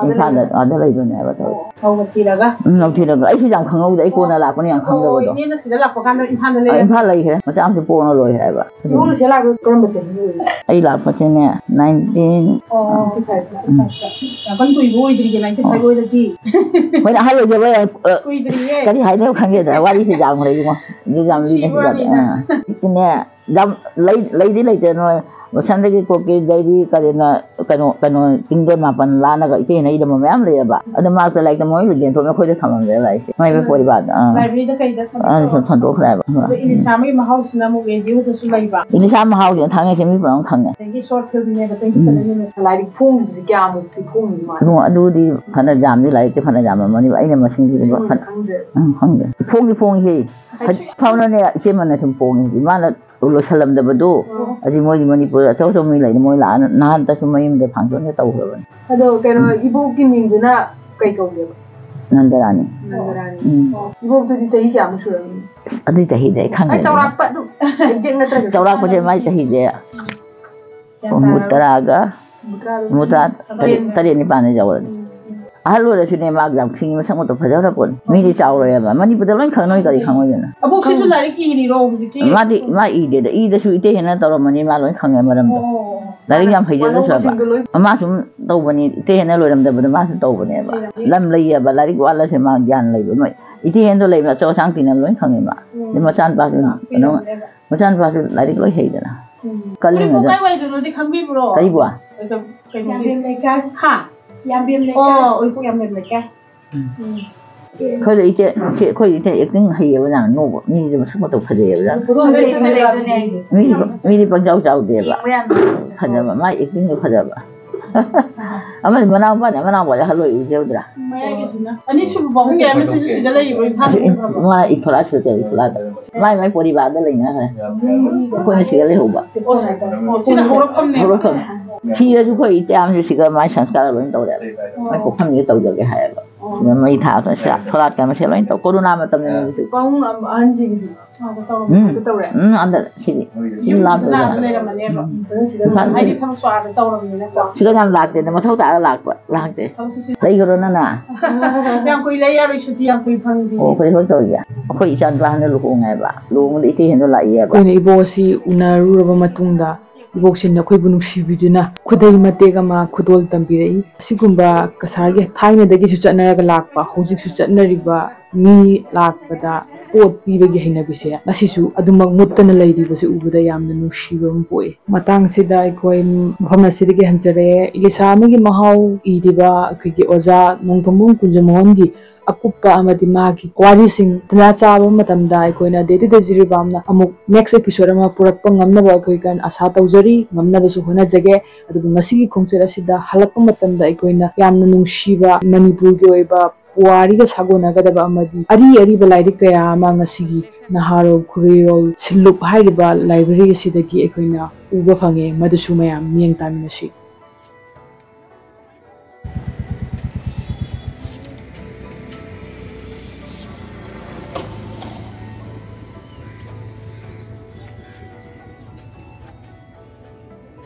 ꯑꯗ ꯏꯝꯐꯥꯜꯗ, ꯂꯩꯕ꯫ ꯑꯗ ꯂꯩꯕꯅꯦꯕ ꯊꯕꯛ꯫ ꯑꯣ, ꯃꯧꯒ ꯊꯤꯔꯒ? ꯎꯝ, ꯃꯧ ꯊꯤꯔꯒ꯫ ꯑꯩꯁꯨ ꯌꯥꯝ ꯈꯪꯍꯧꯗꯦ, ꯑꯩ ꯀꯣꯟꯅ ꯑꯣ꯫ ꯂꯥꯛꯄꯅ ꯌꯥꯝ ꯑꯣ, ꯈꯪꯗꯕꯗꯣ꯫ ꯏꯅꯦꯅ ꯁꯤꯗ ꯂꯥꯛꯄ ꯀꯥꯟꯗ ꯏꯝꯐꯥꯜꯗ ꯑꯥ, ꯂꯩꯔꯦ? ꯏꯝꯐꯥꯜ ꯂꯩꯈ꯭ꯔꯦ, ꯃꯆꯥ ꯑꯃꯁꯨ ꯄꯣꯛꯅ ꯂꯣꯏ ꯍꯥꯏꯕ꯫ ꯏꯕꯨꯡ ꯁꯤꯗ ꯂꯥꯛꯄ ꯀꯔꯝꯕ ꯆꯍꯤ ꯑꯣꯏꯒꯦ? ꯑꯩ ꯂꯥꯛꯄꯁꯤꯅꯦ, ꯅꯥꯏꯟꯇꯤꯟ, ꯑꯣ, ꯑꯥ꯫ ꯌꯥꯝ ꯀꯟꯅ ꯀꯨꯏꯕ ꯑꯣꯏꯗ꯭ꯔꯤꯌꯦ, ꯅꯥꯏꯟꯇꯤ ꯐꯥꯏꯚ ꯑꯣ꯫ ꯑꯣꯏꯔꯗꯤ꯫ ꯃꯣꯏꯅ ꯑꯍꯜ ꯑꯣꯏꯖꯕ ꯌꯥꯝ, ꯑ, ꯀꯨꯏꯗ꯭ꯔꯤꯌꯦ꯫ ꯀꯔꯤ ꯍꯥꯏꯅꯣ ꯈꯪꯗꯦꯗ, ꯋꯥꯔꯤꯁꯦ ꯌꯥꯝꯈ꯭ꯔꯦ ꯏꯕꯨꯡꯉꯣ꯫ ꯑꯗꯨ ꯌꯥꯝ ꯂꯤꯅ ꯅꯨꯡꯁꯤꯕ ꯁꯤꯗ, ꯋꯥꯅꯤꯗ꯫ ꯑꯥ꯫ ꯏꯅꯦ, ꯌꯥꯝ ꯂꯩ-, ꯂꯩꯗꯤ ꯂꯩꯇꯦ ꯅꯣꯏ꯫ ꯃꯁꯥꯟꯗꯒꯤ ꯀꯣꯛꯀꯤ ꯗꯥꯏꯔꯤ ꯀꯔꯤꯅ ꯀꯩꯅꯣ, ꯀꯩꯅꯣ, ꯆꯤꯡꯗꯣꯟ ꯃꯥꯄꯟ ꯂꯥꯟꯅꯒ ꯏꯇꯩꯅ ꯏꯔꯝꯕ ꯃꯌꯥꯝ ꯂꯩꯌꯦꯕ꯫ ꯑꯗꯣ ꯃꯔꯛꯇ ꯂꯥꯏꯔꯤꯛꯇꯣ ꯃꯣꯏ ꯂꯣꯏ ꯌꯦꯟꯊꯣꯛꯅ ꯑꯩꯈꯣꯏꯗ ꯊꯝꯃꯝꯗ꯭ꯔꯦ ꯂꯥꯏꯔꯤꯛꯁꯦ꯫ ꯃꯥꯏ ꯎꯝ꯫ ꯄꯣꯔꯤꯕꯥꯗ, ꯑꯥ꯫ ꯂꯥꯏꯕ꯭ꯔꯦꯔꯤꯗ ꯀꯩꯗ ꯑꯥ, ꯁꯟꯗꯣꯛꯈ꯭ꯔꯕ? ꯁꯟꯗꯣꯛꯈ꯭ꯔꯦꯕ꯫ ꯑꯗꯣ ꯏꯂꯤꯁꯥ ꯑꯃꯒꯤ ꯃꯍꯥꯎꯁꯤꯅ ꯑꯃꯨꯛ ꯔꯦꯗꯤꯑꯣꯗꯁꯨ ꯂꯩꯕ꯫ ꯏꯂꯤꯁꯥ ꯃꯍꯥꯎꯁꯤꯅ ꯊꯥꯡꯉꯩꯁꯦꯡ ꯃꯤ ꯄꯨꯝꯅꯃꯛ ꯈꯪꯉꯦ꯫ ꯑꯗꯒꯤ ꯁꯣꯔꯠ ꯐꯤꯜꯝꯅꯦꯕ, ꯇ꯭ꯋꯦꯟꯇꯤ ꯁꯚꯦꯟ ꯎꯝ꯫ ꯃꯤꯅꯠ꯫ ꯂꯥꯏꯔꯤꯛ ꯐꯣꯡꯈꯤꯕꯁꯦ ꯀꯌꯥꯃꯨꯛꯇꯤ ꯐꯣꯡꯈꯤꯕ ꯃꯥꯜꯂꯦ? ꯏꯕꯨꯡꯉꯣ, ꯑꯗꯨꯗꯤ ꯐꯅ ꯌꯥꯝꯗꯤ, ꯂꯥꯏꯔꯤꯛꯇꯤ ꯐꯅ ꯌꯥꯝꯃꯝꯃꯅꯤꯕ꯫ ꯑꯩꯅ ꯃꯁꯤꯡꯗꯨꯗꯤ ꯁꯤꯃꯗꯤ ꯐꯅ, ꯈꯪꯗ꯭ꯔꯦ꯫ ꯎꯝ, ꯈꯪꯗꯦ꯫ ꯐꯣꯡꯗꯤ ꯐꯣꯡꯉꯤꯍꯦ꯫ ꯍꯧꯖꯤꯛ ꯐꯥꯎꯅꯅꯦ, ꯏꯆꯦ ꯃꯟꯅ ꯁꯨꯝ ꯐꯣꯡꯉꯤ꯫ ꯍꯧꯖꯤꯛ ꯃꯥꯅ ꯂꯣꯏꯁꯜꯂꯝꯗꯕꯗꯣ, ꯑꯣ꯫ ꯑꯁꯤ ꯃꯣꯏꯒꯤ ꯃꯅꯤꯄꯨꯔ ꯑꯆꯧ ꯑꯆꯧꯕ ꯃꯤ ꯂꯩꯅꯤ, ꯃꯣꯏ ꯂꯥꯛꯑ ꯅꯍꯥꯟꯇꯁꯨ ꯃꯌꯨꯝꯗ ꯐꯪꯁꯟꯒ ꯇꯧꯈ꯭ꯔꯕꯅꯤ꯫ ꯑꯗꯣ ꯀꯩꯅꯣ, ꯎꯝ꯫ ꯏꯕꯣꯛꯀꯤ ꯃꯤꯡꯗꯨꯅ ꯀꯩ ꯀꯧꯒꯦꯕ? ꯅꯟꯗꯔꯥꯅꯤ꯫ ꯅꯟꯗꯔꯥꯅꯤ꯫ ꯎꯝ꯫ ꯑꯣ, ꯏꯕꯣꯛꯇꯨꯗꯤ ꯆꯍꯤ ꯀꯌꯥꯃꯨꯛ ꯁꯨꯔꯝꯃꯅꯤ? ꯑꯁ, ꯑꯗꯨꯏ ꯆꯍꯤꯗꯤ ꯑꯩ ꯈꯪꯗꯦ꯫ ꯑꯩ ꯆꯥꯎꯔꯥꯛꯄ ꯑꯗꯨꯝ, exact ꯅꯠꯇ꯭ꯔꯒꯁꯨ꯫ ꯆꯥꯎꯔꯥꯛꯄꯁꯦ ꯃꯥꯏ ꯆꯍꯤꯁꯦ ꯒ꯭ꯌꯥꯟ ꯍꯨꯝꯐꯨ ꯇꯥꯔꯕ? ꯇꯔꯥꯒ ꯍꯨꯝꯐꯨꯇꯔꯥ ꯇꯔꯦꯠ, ꯇꯔꯦꯠ ꯅꯤꯄꯥꯟꯗ ꯌꯧꯔꯅꯤ꯫ ꯎꯝ, ꯎꯝ꯫ ꯑꯍꯜ ꯑꯣꯏꯔꯁꯨꯅꯦ, ꯃꯥ ꯌꯥꯝ ꯈꯤꯡꯉꯤ, ꯃꯁꯛ ꯃꯇꯧ ꯐꯖꯈ꯭ꯔ ꯄꯣꯠꯅꯤ꯫ ꯃꯤꯗꯤ ꯆꯥꯎꯔꯦꯕ, ꯃꯅꯤꯄꯨꯔꯗ ꯂꯣꯏ ꯈꯪꯅꯩ, ꯀꯔꯤ ꯈꯪꯉꯣꯏꯗꯣꯏꯅꯣ? ꯑꯕꯣꯛꯁꯤꯁꯨ ꯈꯪ-, ꯂꯥꯏꯔꯤꯛ ꯏꯔꯤꯔꯣ ꯍꯧꯖꯤꯛꯀꯤ? ꯃꯥꯗꯤ, ꯃꯥ ꯏꯗꯦꯗ, ꯏꯗꯁꯨ ꯏꯇꯩ ꯍꯦꯟꯅ ꯇꯧꯔꯝꯃꯅꯤ, ꯃꯥ ꯂꯣꯏ ꯈꯪꯉꯦ ꯃꯔꯝꯗꯣ꯫ ꯑꯣ, ꯑꯣ, ꯑꯣ꯫ ꯂꯥꯏꯔꯤꯛ ꯌꯥꯝ ꯍꯩꯖꯗ꯭ꯔꯁꯨ ꯍꯥꯏꯕ꯫ ꯋꯥꯅꯣꯝꯕꯁꯤꯡꯗꯣ ꯂꯣꯏ꯫ ꯃꯥ ꯁꯨꯝ ꯇꯧꯕꯅꯤ, ꯏꯇꯩ ꯍꯦꯟꯅ ꯂꯣꯏꯔꯝꯗꯕꯗꯣ ꯃꯥꯁꯨ ꯇꯧꯕꯅꯦꯕ꯫ ꯂꯩꯔꯝꯅꯤ꯫ ꯂꯝ ꯂꯩꯌꯦꯕ, ꯂꯥꯏꯔꯤꯛ ꯋꯥꯠꯂꯁꯦ ꯃꯥ ꯒ꯭ꯌꯥꯟ ꯂꯩꯕ꯫ ꯃꯣꯏ ꯏꯆꯦ ꯍꯦꯟꯗꯣ ꯂꯩꯕ ꯑꯆꯧ ꯑꯁꯥꯡ ꯇꯤꯟꯅꯕ ꯂꯣꯏ ꯈꯪꯉꯦꯕ꯫ ꯎꯝ꯫ ꯑꯗꯩ ꯃꯆꯥꯅꯨꯄꯥꯁꯨ ꯀꯩꯅꯣ, ꯀꯨꯏꯔꯕꯅꯦꯕ꯫ ꯃꯆꯥꯅꯨꯄꯥꯁꯨ ꯂꯥꯏꯔꯤꯛ ꯂꯣꯏ ꯍꯩꯗꯅ꯫ ꯎꯝ꯫ ꯀꯜꯂꯤꯉꯩꯗ꯫ ꯎꯔꯤꯄꯣꯛ ꯀꯥꯏꯋꯥꯏꯗꯅꯣꯗꯤ ꯈꯪꯕꯤꯕ꯭ꯔꯣ? ꯀꯔꯤꯕꯣ? ꯑꯗꯨꯝ ꯀꯩꯅꯣꯒꯤ ꯌꯥꯝꯕꯦꯝ ꯂꯩꯀꯥꯏ꯫ ꯍꯥ? ꯌꯥꯝꯕꯦꯝ ꯂꯩꯀꯥꯏ꯫ ꯑꯣ, ꯎꯔꯤꯄꯣꯛ ꯌꯥꯝꯕꯦꯝ ꯂꯩꯀꯥꯏ꯫ ꯎꯝ꯫ ꯎꯝ꯫ ꯑꯩꯈꯣꯏꯗ ꯏꯆꯦ, ꯁꯤ ꯑꯩꯈꯣꯏ ꯏꯆꯦ acting ꯍꯩꯌꯦꯕ ꯌꯥꯝ ꯅꯣꯛꯄ꯫ ꯃꯤꯁꯦ ꯃꯁꯛ ꯃꯇꯧ ꯐꯖꯩꯌꯦꯕ ꯌꯥꯝ꯫ ꯎꯔꯤꯄꯣꯛ ꯌꯥꯝꯕꯦꯝ ꯂꯩꯀꯥꯏ ꯑꯗꯨꯅꯦ ꯍꯥꯏꯁꯦ꯫ ꯃꯤꯗꯤ, ꯃꯤꯗꯤ ꯄꯪꯆꯥꯎ ꯆꯥꯎꯗꯦꯕ꯫ ꯌꯦꯡꯕ ꯌꯥꯝ ꯅꯨꯡꯉꯥꯏ꯫ ꯐꯖꯕ, ꯃꯥꯏ actingꯗꯣ ꯐꯖꯕ꯫ ꯑꯃꯗꯤ ꯃꯅꯥꯎꯄꯥꯅꯦ, ꯃꯅꯥꯎꯄꯥꯁꯦ ꯑꯍꯜ ꯑꯣꯏ ꯎꯖꯍꯧꯗ꯭ꯔꯥ? ꯃꯌꯥꯏꯒꯤꯁꯤꯅ꯫ ꯑꯅꯤꯁꯨꯕ ꯄꯥꯕꯨꯡꯒꯤ ꯑꯃꯁꯤꯁꯨ ꯁꯤꯗ ꯂꯩꯕ꯭ꯔꯣ? ꯏꯝꯐꯥꯜꯗ ꯑꯁꯤ ꯂꯩꯈ꯭ꯔꯕꯣ? ꯃꯥ ꯏꯝꯐꯥꯜ ꯑꯁꯤꯗ ꯂꯩ, ꯏꯝꯐꯥꯜꯗ꯫ ꯃꯥꯏ ꯃꯥꯏ ꯄꯣꯔꯤꯕꯥꯗ ꯂꯩꯅꯈ꯭ꯔꯦ꯫ ꯎꯝ꯫ ꯑꯩꯈꯣꯏꯅ ꯁꯤꯗ ꯂꯩꯍꯧꯕ꯫ ꯑꯣ, ꯁꯤ-, ꯑꯣ, ꯁꯤꯅ ꯍꯧꯔꯛꯐꯝꯅꯦ꯫ ꯍꯧꯔꯛꯐꯝ꯫ ꯁꯤꯔꯁꯨ ꯑꯩꯈꯣꯏ ꯏꯇꯩꯃꯁꯨ ꯁꯤꯗ ꯃꯥꯏ ꯁꯪꯁꯀꯥꯔ ꯂꯣꯏ ꯇꯧꯔꯦꯕ꯫ ꯑꯣ꯫ ꯃꯥꯏ ꯄꯣꯛꯐꯝꯁꯤꯗ ꯇꯧꯖꯒꯦ ꯍꯥꯏꯌꯦꯕ꯫ ꯑꯣ꯫ ꯁꯤꯗ ꯃꯩ ꯊꯥ-, ꯁꯣꯂꯥꯠꯀ ꯃꯁꯦ ꯂꯣꯏ ꯇꯧ꯫ ꯀꯣꯔꯣꯅꯥ ꯃꯇꯝꯅꯦ ꯍꯧꯖꯤꯛ꯫ ꯄꯥꯕꯨꯡ ꯑꯍꯟꯁꯤꯡꯒꯤꯗꯤ? ꯑꯥꯗ ꯇꯧꯔꯝꯃꯦ, ꯎꯝ꯫ ꯑꯗꯨ ꯇꯧꯔꯦ꯫ ꯎꯝ, ꯑꯟꯗ ꯁꯤꯗꯤ꯫ ꯁꯤ ꯌꯨꯝ ꯂꯥꯞꯄꯦ꯫ ꯑꯥꯗ ꯂꯩꯔꯝꯃꯅꯦꯕ꯫ ꯎꯝ꯫ ꯑꯗꯨꯅ ꯁꯤꯗ ꯎꯝ꯫ ꯍꯥꯏꯗꯤ ꯊꯕꯛꯁꯨ ꯑꯥꯗ ꯇꯧꯔꯕꯅꯤꯅꯀꯣ꯫ ꯁꯤꯗ ꯌꯥꯝ ꯂꯥꯛꯇꯦꯅꯦ, ꯃꯊꯧ ꯇꯥꯔ ꯂꯥꯛꯄ, ꯂꯥꯛꯇꯦ꯫ ꯊꯕꯛꯁꯨ ꯁꯤ-, ꯂꯩꯈ꯭ꯔꯣ ꯅꯪꯅ꯫ ꯌꯥꯝ ꯀꯨꯏ ꯂꯩ ꯌꯥꯔꯣꯏ, ꯁꯨꯇꯤ ꯌꯥꯝ ꯀꯨꯏ ꯐꯪꯗꯦ꯫ ꯑꯣ, ꯑꯩꯈꯣꯏ ꯊꯕꯛ ꯇꯧꯔꯤꯁꯦ꯫ ꯑꯩꯈꯣꯏ ꯏꯆꯥ ꯅꯨꯄꯥ ꯍꯟꯗꯛ ꯂꯨꯍꯣꯡꯉꯦꯕ꯫ ꯂꯨꯍꯣꯡꯕꯗ ꯏꯇꯩ ꯍꯦꯟꯗꯣ ꯂꯥꯛꯏꯌꯦꯕ꯫ ꯑꯩꯈꯣꯏꯅ ꯏꯕꯣꯛ ꯑꯁꯤ ꯎꯅꯔꯨꯔꯕ ꯃꯇꯨꯡꯗ, ꯏꯕꯣꯛꯁꯤꯅ ꯑꯩꯈꯣꯏꯕꯨ ꯅꯨꯡꯁꯤꯕꯤꯗꯨꯅ ꯈꯨꯗꯩ ꯃꯇꯦꯛ ꯑꯃ ꯈꯨꯗꯣꯜ ꯇꯝꯕꯤꯔꯛꯏ꯫ ꯑꯁꯤꯒꯨꯝꯕ ꯀꯁꯥꯔꯒꯤ ꯊꯥꯏꯅꯗꯒꯤꯁꯨ ꯆꯠꯅꯔꯒ ꯂꯥꯛꯄ, ꯍꯧꯖꯤꯛꯁꯨ ꯆꯠꯅꯔꯤꯕ ꯃꯤ ꯂꯥꯛꯄꯗ ꯄꯣꯠ ꯄꯤꯕꯒꯤ ꯍꯩꯅꯕꯤꯁꯦ ꯉꯁꯤꯁꯨ ꯑꯗꯨꯃꯛ ꯃꯨꯠꯇꯅ ꯂꯩꯔꯤꯕꯁꯦ ꯎꯕꯗ ꯌꯥꯝꯅ ꯅꯨꯡꯁꯤꯕ ꯑꯃ ꯄꯣꯛꯏ꯫ ꯃꯇꯥꯡꯁꯤꯗ ꯑꯩꯈꯣꯏ ꯃꯐꯝ ꯑꯁꯤꯗꯒꯤ ꯍꯟꯖꯔꯛꯑꯦ꯫ ꯏꯂꯤꯁꯥ ꯑꯃꯒꯤ ꯃꯍꯥꯎ ꯏꯔꯤꯕ ꯑꯩꯈꯣꯏꯒꯤ ꯑꯣꯖꯥ ꯅꯣꯡꯊꯣꯝꯕꯝ ꯀꯨꯟꯖꯃꯣꯍꯟꯒꯤ ꯑꯀꯨꯞꯄ ꯑꯃꯗꯤ ꯃꯥꯒꯤ ꯋꯥꯔꯤꯁꯤꯡ ꯇꯟꯖꯥ ꯆꯥꯕ ꯃꯇꯝꯗ ꯑꯩꯈꯣꯏꯅ Day to Day ꯖꯤꯔꯤꯕꯥꯝꯅ ꯑꯃꯨꯛ next episode ꯑꯃ ꯄꯨꯔꯛꯄ ꯉꯝꯅꯕ ꯑꯩꯈꯣꯏ ꯀꯟ-, ꯑꯁꯥ ꯇꯧꯖꯔꯤ, ꯉꯝꯅꯕꯁꯨ ꯍꯣꯠꯅꯖꯒꯦ꯫ ꯑꯗꯨꯕꯨ ꯉꯁꯤꯒꯤ ꯈꯣꯡꯆꯠ ꯑꯁꯤꯗ ꯍꯜꯂꯛꯄ ꯃꯇꯝꯗ ꯑꯩꯈꯣꯏꯅ ꯌꯥꯝꯅ ꯅꯨꯡꯁꯤꯕ ꯃꯅꯤꯄꯨꯔꯒꯤ ꯑꯣꯏꯕ ꯄꯨꯋꯥꯔꯤꯒ ꯁꯥꯒꯣꯟꯅꯒꯗꯕ ꯑꯃꯗꯤ ꯑꯔꯤ ꯑꯔꯤꯕ ꯂꯥꯏꯔꯤꯛ ꯀꯌꯥ ꯑꯃ ꯉꯁꯤꯒꯤ ꯅꯍꯥꯔꯣꯜ ꯈꯨꯔꯤꯔꯣꯜ ꯁꯤꯜꯂꯨꯞ ꯍꯥꯏꯔꯤꯕ library ꯑꯁꯤꯗꯒꯤ ꯑꯩꯈꯣꯏꯅ ꯎꯕ ꯐꯪꯉꯦ꯫ ꯃꯗꯨꯁꯨ ꯃꯌꯥꯝ ꯃꯤꯠꯌꯦꯡ ꯇꯥꯃꯤꯟꯅꯁꯤ꯫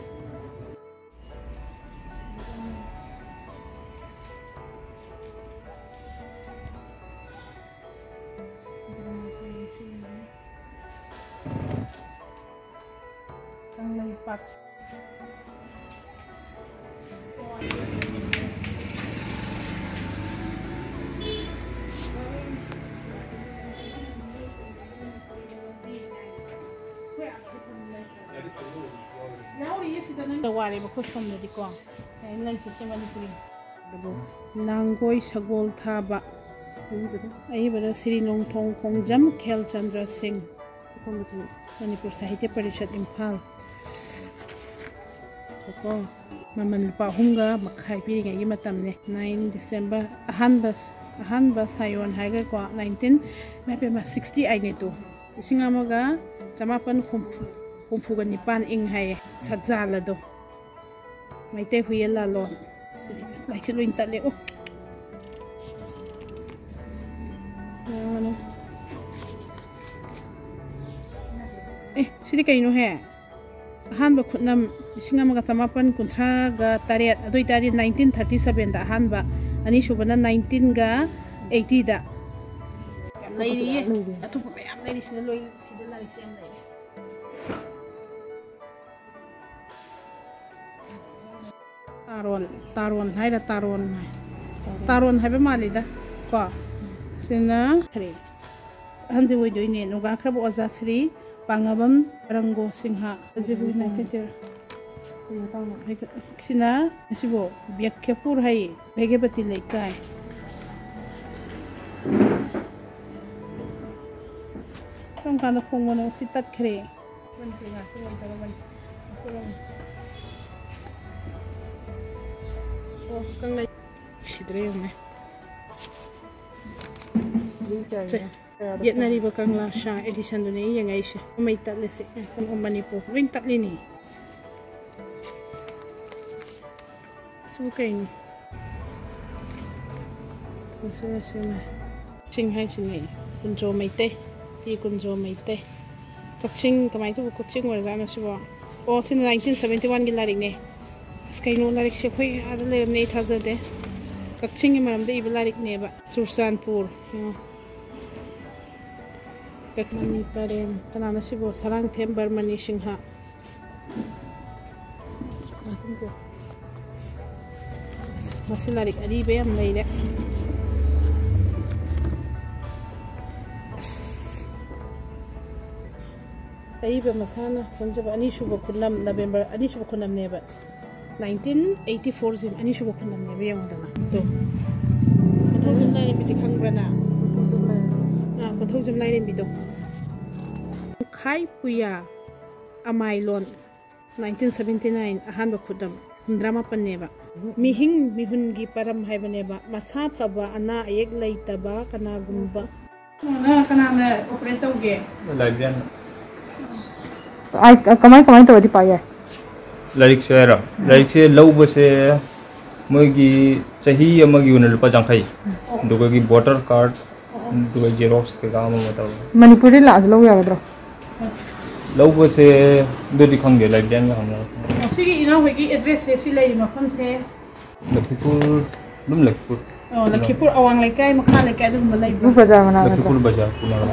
ꯀꯪꯂꯩꯄꯥꯛ꯫ ꯅꯪ ꯋꯥꯔꯦꯕ ꯑꯩꯈꯣꯏ ꯁꯣꯝꯗꯗꯤꯀꯣ꯫ ꯑꯩ ꯂꯩꯁꯦ ꯁꯤ ꯃꯅꯤꯄꯨꯔꯤ꯫ ꯑꯗꯨꯕꯨ ꯂꯥꯡꯒꯣꯏ ꯁꯒꯣꯜ ꯊꯥꯕ꯫ ꯑꯏꯕꯗ ꯁ꯭ꯔꯤ ꯅꯣꯡꯊꯣꯡ ꯈꯣꯡꯖꯝ ꯈꯦꯜꯆꯟꯗ꯭ꯔ ꯁꯤꯡ꯫ ꯃꯅꯤꯄꯨꯔ ꯁꯥꯍꯤꯇ꯭ꯌ ꯄꯔꯤꯁꯠ, ꯏꯝꯐꯥꯜ꯫ ꯀꯣ, ꯃꯃꯜ ꯂꯨꯄꯥ ꯑꯍꯨꯝꯒ ꯃꯈꯥꯏ ꯄꯤꯔꯤꯉꯩꯒꯤ ꯃꯇꯝꯅꯦ, ꯅꯥꯏꯟ ꯗꯤꯁꯦꯝꯕꯔ꯫ ꯑꯍꯥꯟꯕ, ꯑꯍꯥꯟꯕ ꯁꯥꯌꯣꯟ ꯍꯥꯏꯔꯒꯀꯣ, ꯅꯥꯏꯟꯇꯤꯟ, ꯏꯃꯥ ꯄꯦꯝꯃ, ꯁꯤꯛꯁꯇꯤ ꯑꯩꯠꯅꯦ ꯇꯨ꯫ ꯂꯤꯁꯤꯡ ꯑꯃꯒ ꯆꯃꯥꯄꯟ ꯍꯨꯝꯐꯨ, ꯍꯨꯝꯐꯨꯒ ꯅꯤꯄꯥꯟ ꯏꯪ ꯍꯥꯏꯌꯦ, ꯁꯠꯖꯥꯜ ꯑꯗꯣ꯫ ꯃꯩꯇꯩ ꯍꯨꯏꯌꯦꯟ ꯂꯥꯂꯣꯡ꯫ ꯁꯤꯗꯤ ꯑꯁ, ꯂꯥꯏꯔꯤꯛꯁꯦ ꯂꯣꯏ ꯇꯠꯂꯦ꯫ ꯑꯣ꯫ ꯌꯦꯡꯉꯨꯅꯦ꯫ ꯑꯦ, ꯁꯤꯗꯤ ꯀꯩꯅꯣꯍꯦ? ꯑꯍꯥꯟꯕ ꯈꯨꯠꯅꯝ ꯂꯤꯁꯤꯡ ꯑꯃꯒ ꯆꯃꯥꯄꯟ ꯀꯨꯟꯊ꯭ꯔꯥꯒ ꯇꯔꯦꯠ, ꯑꯗꯨ ꯑꯣꯏꯇꯥꯔꯗꯤ ꯅꯥꯏꯟꯇꯤꯟ ꯊꯥꯔꯇꯤ ꯁꯚꯦꯟꯗ ꯑꯍꯥꯟꯕ, ꯑꯅꯤꯁꯨꯕꯅ ꯅꯥꯏꯟꯇꯤꯟꯒ ꯑꯩꯠꯇꯤꯗ꯫ ꯂꯩꯔꯤꯌꯦ꯫ ꯑꯇꯣꯞꯄ ꯃꯌꯥꯝ ꯂꯩꯔꯤ꯫ ꯁꯤꯗ ꯂꯣꯏ, ꯁꯤꯗ ꯂꯥꯏꯔꯤꯛꯁꯦ ꯌꯥꯝ ꯂꯩꯔꯤ꯫ ꯇꯥꯔꯣꯟ, ꯇꯥꯔꯣꯟ ꯍꯥꯏꯔ ꯇꯥꯔꯣꯟ ꯍꯥꯏ꯫ ꯇꯥꯔꯣꯟ ꯍꯥꯏꯕ ꯃꯥꯜꯂꯤꯗ꯫ ꯀꯣ? ꯁꯤꯅ ꯀꯔꯤ? ꯑꯍꯟꯁꯦ ꯑꯣꯏꯗꯣꯏꯅꯦ, ꯅꯣꯡꯒꯥꯈ꯭ꯔꯕ ꯑꯣꯖꯥ ꯁ꯭ꯔꯤ ꯄꯥꯉꯥꯕꯝ ꯔꯪꯒꯣ ꯁꯤꯡꯍ꯫ ꯁꯤꯅ, ꯁꯤꯕꯨ ꯕ꯭ꯌꯥꯈ꯭ꯌꯥꯄꯨꯔ ꯍꯥꯏꯌꯦ, ꯚꯦꯒꯕꯇꯤ ꯂꯩꯀꯥꯏ꯫ ꯀꯔꯝ ꯀꯥꯟꯗ ꯐꯣꯡꯕꯅꯣ? ꯁꯤ ꯇꯠꯈ꯭ꯔꯦ꯫ ꯑꯣ, ꯀꯪꯂꯩ꯫ ꯁꯤꯗ꯭ꯔꯦ ꯌꯦꯡꯉꯨꯅꯦ꯫ ꯁꯦ, ꯌꯦꯠꯅꯔꯤꯕ ꯀꯪꯂꯥ ꯁꯥ ꯑꯦꯗꯤꯁꯟꯗꯨꯅꯦ ꯑꯩ ꯌꯦꯡꯉꯛꯏꯁꯦ꯫ ꯃꯩ ꯇꯠꯂꯦ ꯁꯤ꯫ ꯃꯅꯤꯄꯨꯔ ꯂꯣꯏ ꯇꯠꯂꯤꯅꯦ꯫ ꯑꯁꯤꯕꯨ ꯀꯩꯅꯣ? ꯁꯤꯡ ꯍꯥꯏꯁꯤꯅꯦ, ꯀꯨꯟꯖꯣ ꯃꯩꯇꯩ꯫ ꯐꯤ ꯀꯨꯟꯖꯣ ꯃꯩꯇꯩ꯫ ꯀꯛꯆꯤꯡ, ꯀꯃꯥꯏꯅ ꯇꯧꯕ ꯀꯛꯆꯤꯡ ꯑꯣꯏꯔꯖꯥꯠꯅꯣ ꯁꯤꯕꯣ? ꯑꯣ, ꯁꯤꯅ ꯅꯥꯏꯟꯇꯤꯟ ꯁꯚꯦꯟꯇꯤ ꯋꯥꯟꯒꯤ ꯂꯥꯏꯔꯤꯛꯅꯦ꯫ ꯑꯁ, ꯀꯩꯅꯣ, ꯂꯥꯏꯔꯤꯛꯁꯦ ꯑꯩꯈꯣꯏ ꯑꯥꯗ ꯂꯩꯔꯝꯅꯦ, ꯑꯩ ꯊꯥꯖꯗꯦ꯫ ꯀꯛꯆꯤꯡꯒꯤ ꯃꯔꯝꯗ ꯏꯕ ꯂꯥꯏꯔꯤꯛꯅꯦꯕ꯫ ꯆꯨꯔꯆꯥꯟꯄꯨꯔ꯫ ꯌꯦꯡꯉꯣ꯫ ꯀꯛꯃꯅꯤ ꯄꯔꯦꯡ꯫ ꯀꯅꯥꯅꯣ ꯁꯤꯕꯣ? ꯁꯔꯥꯡꯊꯦꯝ ꯕꯔꯃꯅꯤ ꯁꯤꯡꯍ꯫ ꯃꯁꯤ ꯂꯥꯏꯔꯤꯛ ꯑꯔꯤꯕ ꯌꯥꯝ ꯂꯩꯔꯦ꯫ ꯑꯁ꯫ ꯑꯏꯕ ꯃꯁꯥꯅ ꯐꯣꯡꯖꯕ ꯑꯅꯤꯁꯨꯕ ꯈꯨꯠꯅꯝ, ꯅꯕꯦꯝꯕꯔ ꯑꯅꯤꯁꯨꯕ ꯈꯨꯠꯅꯝꯅꯦꯕ꯫ ꯅꯥꯏꯟꯇꯤꯟ ꯑꯩꯠꯇꯤ ꯐꯣꯔꯁꯦ ꯑꯅꯤꯁꯨꯕ ꯈꯨꯠꯅꯝꯅꯦꯕ, ꯌꯦꯡꯉꯨꯗꯅ꯫ ꯇꯣ, ꯀꯣꯟꯊꯧꯖꯝ ꯂꯥꯏꯔꯦꯝꯕꯤꯁꯦ ꯈꯪꯕ꯭ꯔꯥ ꯅꯪ? ꯑꯥ, ꯀꯣꯟꯊꯧꯖꯝ ꯂꯥꯏꯔꯦꯝꯕꯤꯗꯣ꯫ ꯈꯥꯏ ꯄꯨꯌꯥ ꯑꯃꯥꯏꯂꯣꯟ, ꯅꯥꯏꯟꯇꯤꯟ ꯁꯕꯦꯟꯇꯤ ꯅꯥꯏꯟ, ꯑꯍꯥꯟꯕ ꯈꯨꯠꯅꯝ, ꯍꯨꯝꯗ꯭ꯔꯥ ꯃꯥꯄꯟꯅꯦꯕ꯫ ꯃꯤꯍꯤꯡ ꯃꯤꯍꯨꯟꯒꯤ ꯄꯔꯝ ꯍꯥꯏꯕꯅꯦꯕ꯫ ꯃꯁꯥ ꯐꯕ, ꯑꯅꯥ ꯑꯌꯦꯛ ꯂꯩꯇꯕ ꯀꯅꯥꯒꯨꯝꯕ꯫ ꯅꯪ ꯀꯅꯥꯅ ꯑꯣꯄꯔꯦꯠ ꯇꯧꯒꯦ? ꯂꯥꯏꯕ꯭ꯔꯦꯔꯤꯌꯥꯟ꯫ ꯑꯥꯏ, ꯀꯃꯥꯏ, ꯀꯃꯥꯏ ꯇꯧꯔꯗꯤ ꯄꯥ ꯌꯥꯏ? ꯂꯥꯏꯔꯤꯛꯁꯦ ꯍꯥꯏꯔꯣ? ꯂꯥꯏꯔꯤꯛꯁꯦ ꯂꯧꯕꯁꯦ ꯃꯣꯏꯒꯤ ꯆꯍꯤ ꯑꯃꯒꯤ ꯑꯣꯏꯅ ꯂꯨꯄꯥ ꯌꯥꯡꯈꯩ, ꯑꯗꯨꯒ ꯚꯣꯇꯔ ꯀꯥꯔꯗ, ꯑꯗꯨꯒ ꯖꯦꯔꯣꯛꯁ ꯀꯩꯀꯥ ꯑꯃ ꯑꯃ ꯇꯧꯔꯒ꯫ ꯃꯅꯤꯄꯨꯔꯗ ꯂꯥꯛꯑꯁꯨ ꯂꯧ ꯌꯥꯒꯗ꯭ꯔꯣ? ꯂꯧꯕꯁꯦ ꯑꯗꯨꯗꯤ ꯈꯪꯗꯦ, ꯂꯥꯏꯕ꯭ꯔꯦꯔꯤꯌꯥꯟꯒ ꯍꯪꯅꯔꯒ꯫ ꯁꯤꯒꯤ ꯏꯅꯥꯎ ꯍꯣꯏꯒꯤ ꯑꯦꯗ꯭ꯔꯦꯁꯁꯦ ꯁꯤ ꯂꯩꯔꯤ ꯃꯐꯝꯁꯦ? ꯂꯈꯤꯄꯨꯔ, ꯑꯗꯨꯝ ꯂꯈꯤꯄꯨꯔ꯫ ꯑꯣ, ꯂꯈꯤꯄꯨꯔ ꯑꯋꯥꯡ ꯂꯩꯀꯥꯏ, ꯃꯈꯥ ꯂꯩꯀꯥꯏ ꯑꯗꯨꯒꯨꯝꯕ ꯂꯩꯕ꯭ꯔꯣ? ꯂꯈꯤꯄꯨꯔ ꯕꯖꯥꯔ ꯃꯅꯥꯛ ꯅꯠꯇ꯭ꯔꯣ? ꯂꯈꯤꯄꯨꯔ ꯕꯖꯥꯔ ꯀꯣꯅꯔ꯫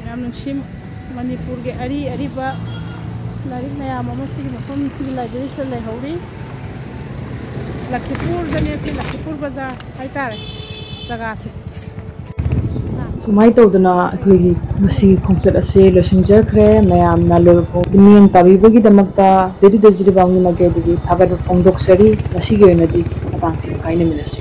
ꯌꯥꯝ ꯅꯨꯡꯁꯤ, ꯃꯅꯤꯄꯨꯔꯒꯤ ꯑꯔꯤ ꯑꯔꯤꯕ ꯂꯥꯏꯔꯤꯛ ꯃꯌꯥꯝ ꯑꯃ ꯁꯤꯒꯤ ꯃꯐꯝ, ꯁꯤꯒꯤ ꯂꯥꯏꯕ꯭ꯔꯦꯔꯤꯁꯤꯗ ꯂꯩꯍꯧꯔꯤ꯫ ꯂꯈꯤꯄꯨꯔꯗꯅꯦ ꯁꯤ, ꯂꯈꯤꯄꯨꯔ ꯕꯖꯥꯔ ꯍꯥꯏꯇꯥꯔꯦ ꯖꯒꯥꯁꯦ꯫ ꯁꯨꯃꯥꯏꯅ ꯇꯧꯗꯅ ꯑꯩꯈꯣꯏꯒꯤ ꯉꯁꯤꯒꯤ ꯈꯣꯡꯆꯠ ꯑꯁꯤ ꯂꯣꯏꯁꯤꯟꯖꯈ꯭ꯔꯦ꯫ ꯃꯌꯥꯝꯅ ꯂꯣꯏꯕ ꯐꯥꯎ ꯃꯤꯠꯌꯦꯡ ꯇꯥꯕꯤꯕꯒꯤꯗꯃꯛꯇ ꯗꯦꯗꯨ ꯗꯦꯖꯤꯔꯤꯕꯥꯝꯒꯤ ꯃꯥꯏꯀꯩꯗꯒꯤ ꯊꯥꯒꯠꯄ ꯐꯣꯡꯗꯣꯛꯆꯔꯤ꯫ ꯉꯁꯤꯒꯤ ꯑꯣꯏꯅꯗꯤ ꯃꯇꯥꯡꯁꯤꯗ ꯀꯥꯏꯅꯃꯤꯟꯅꯁꯤ꯫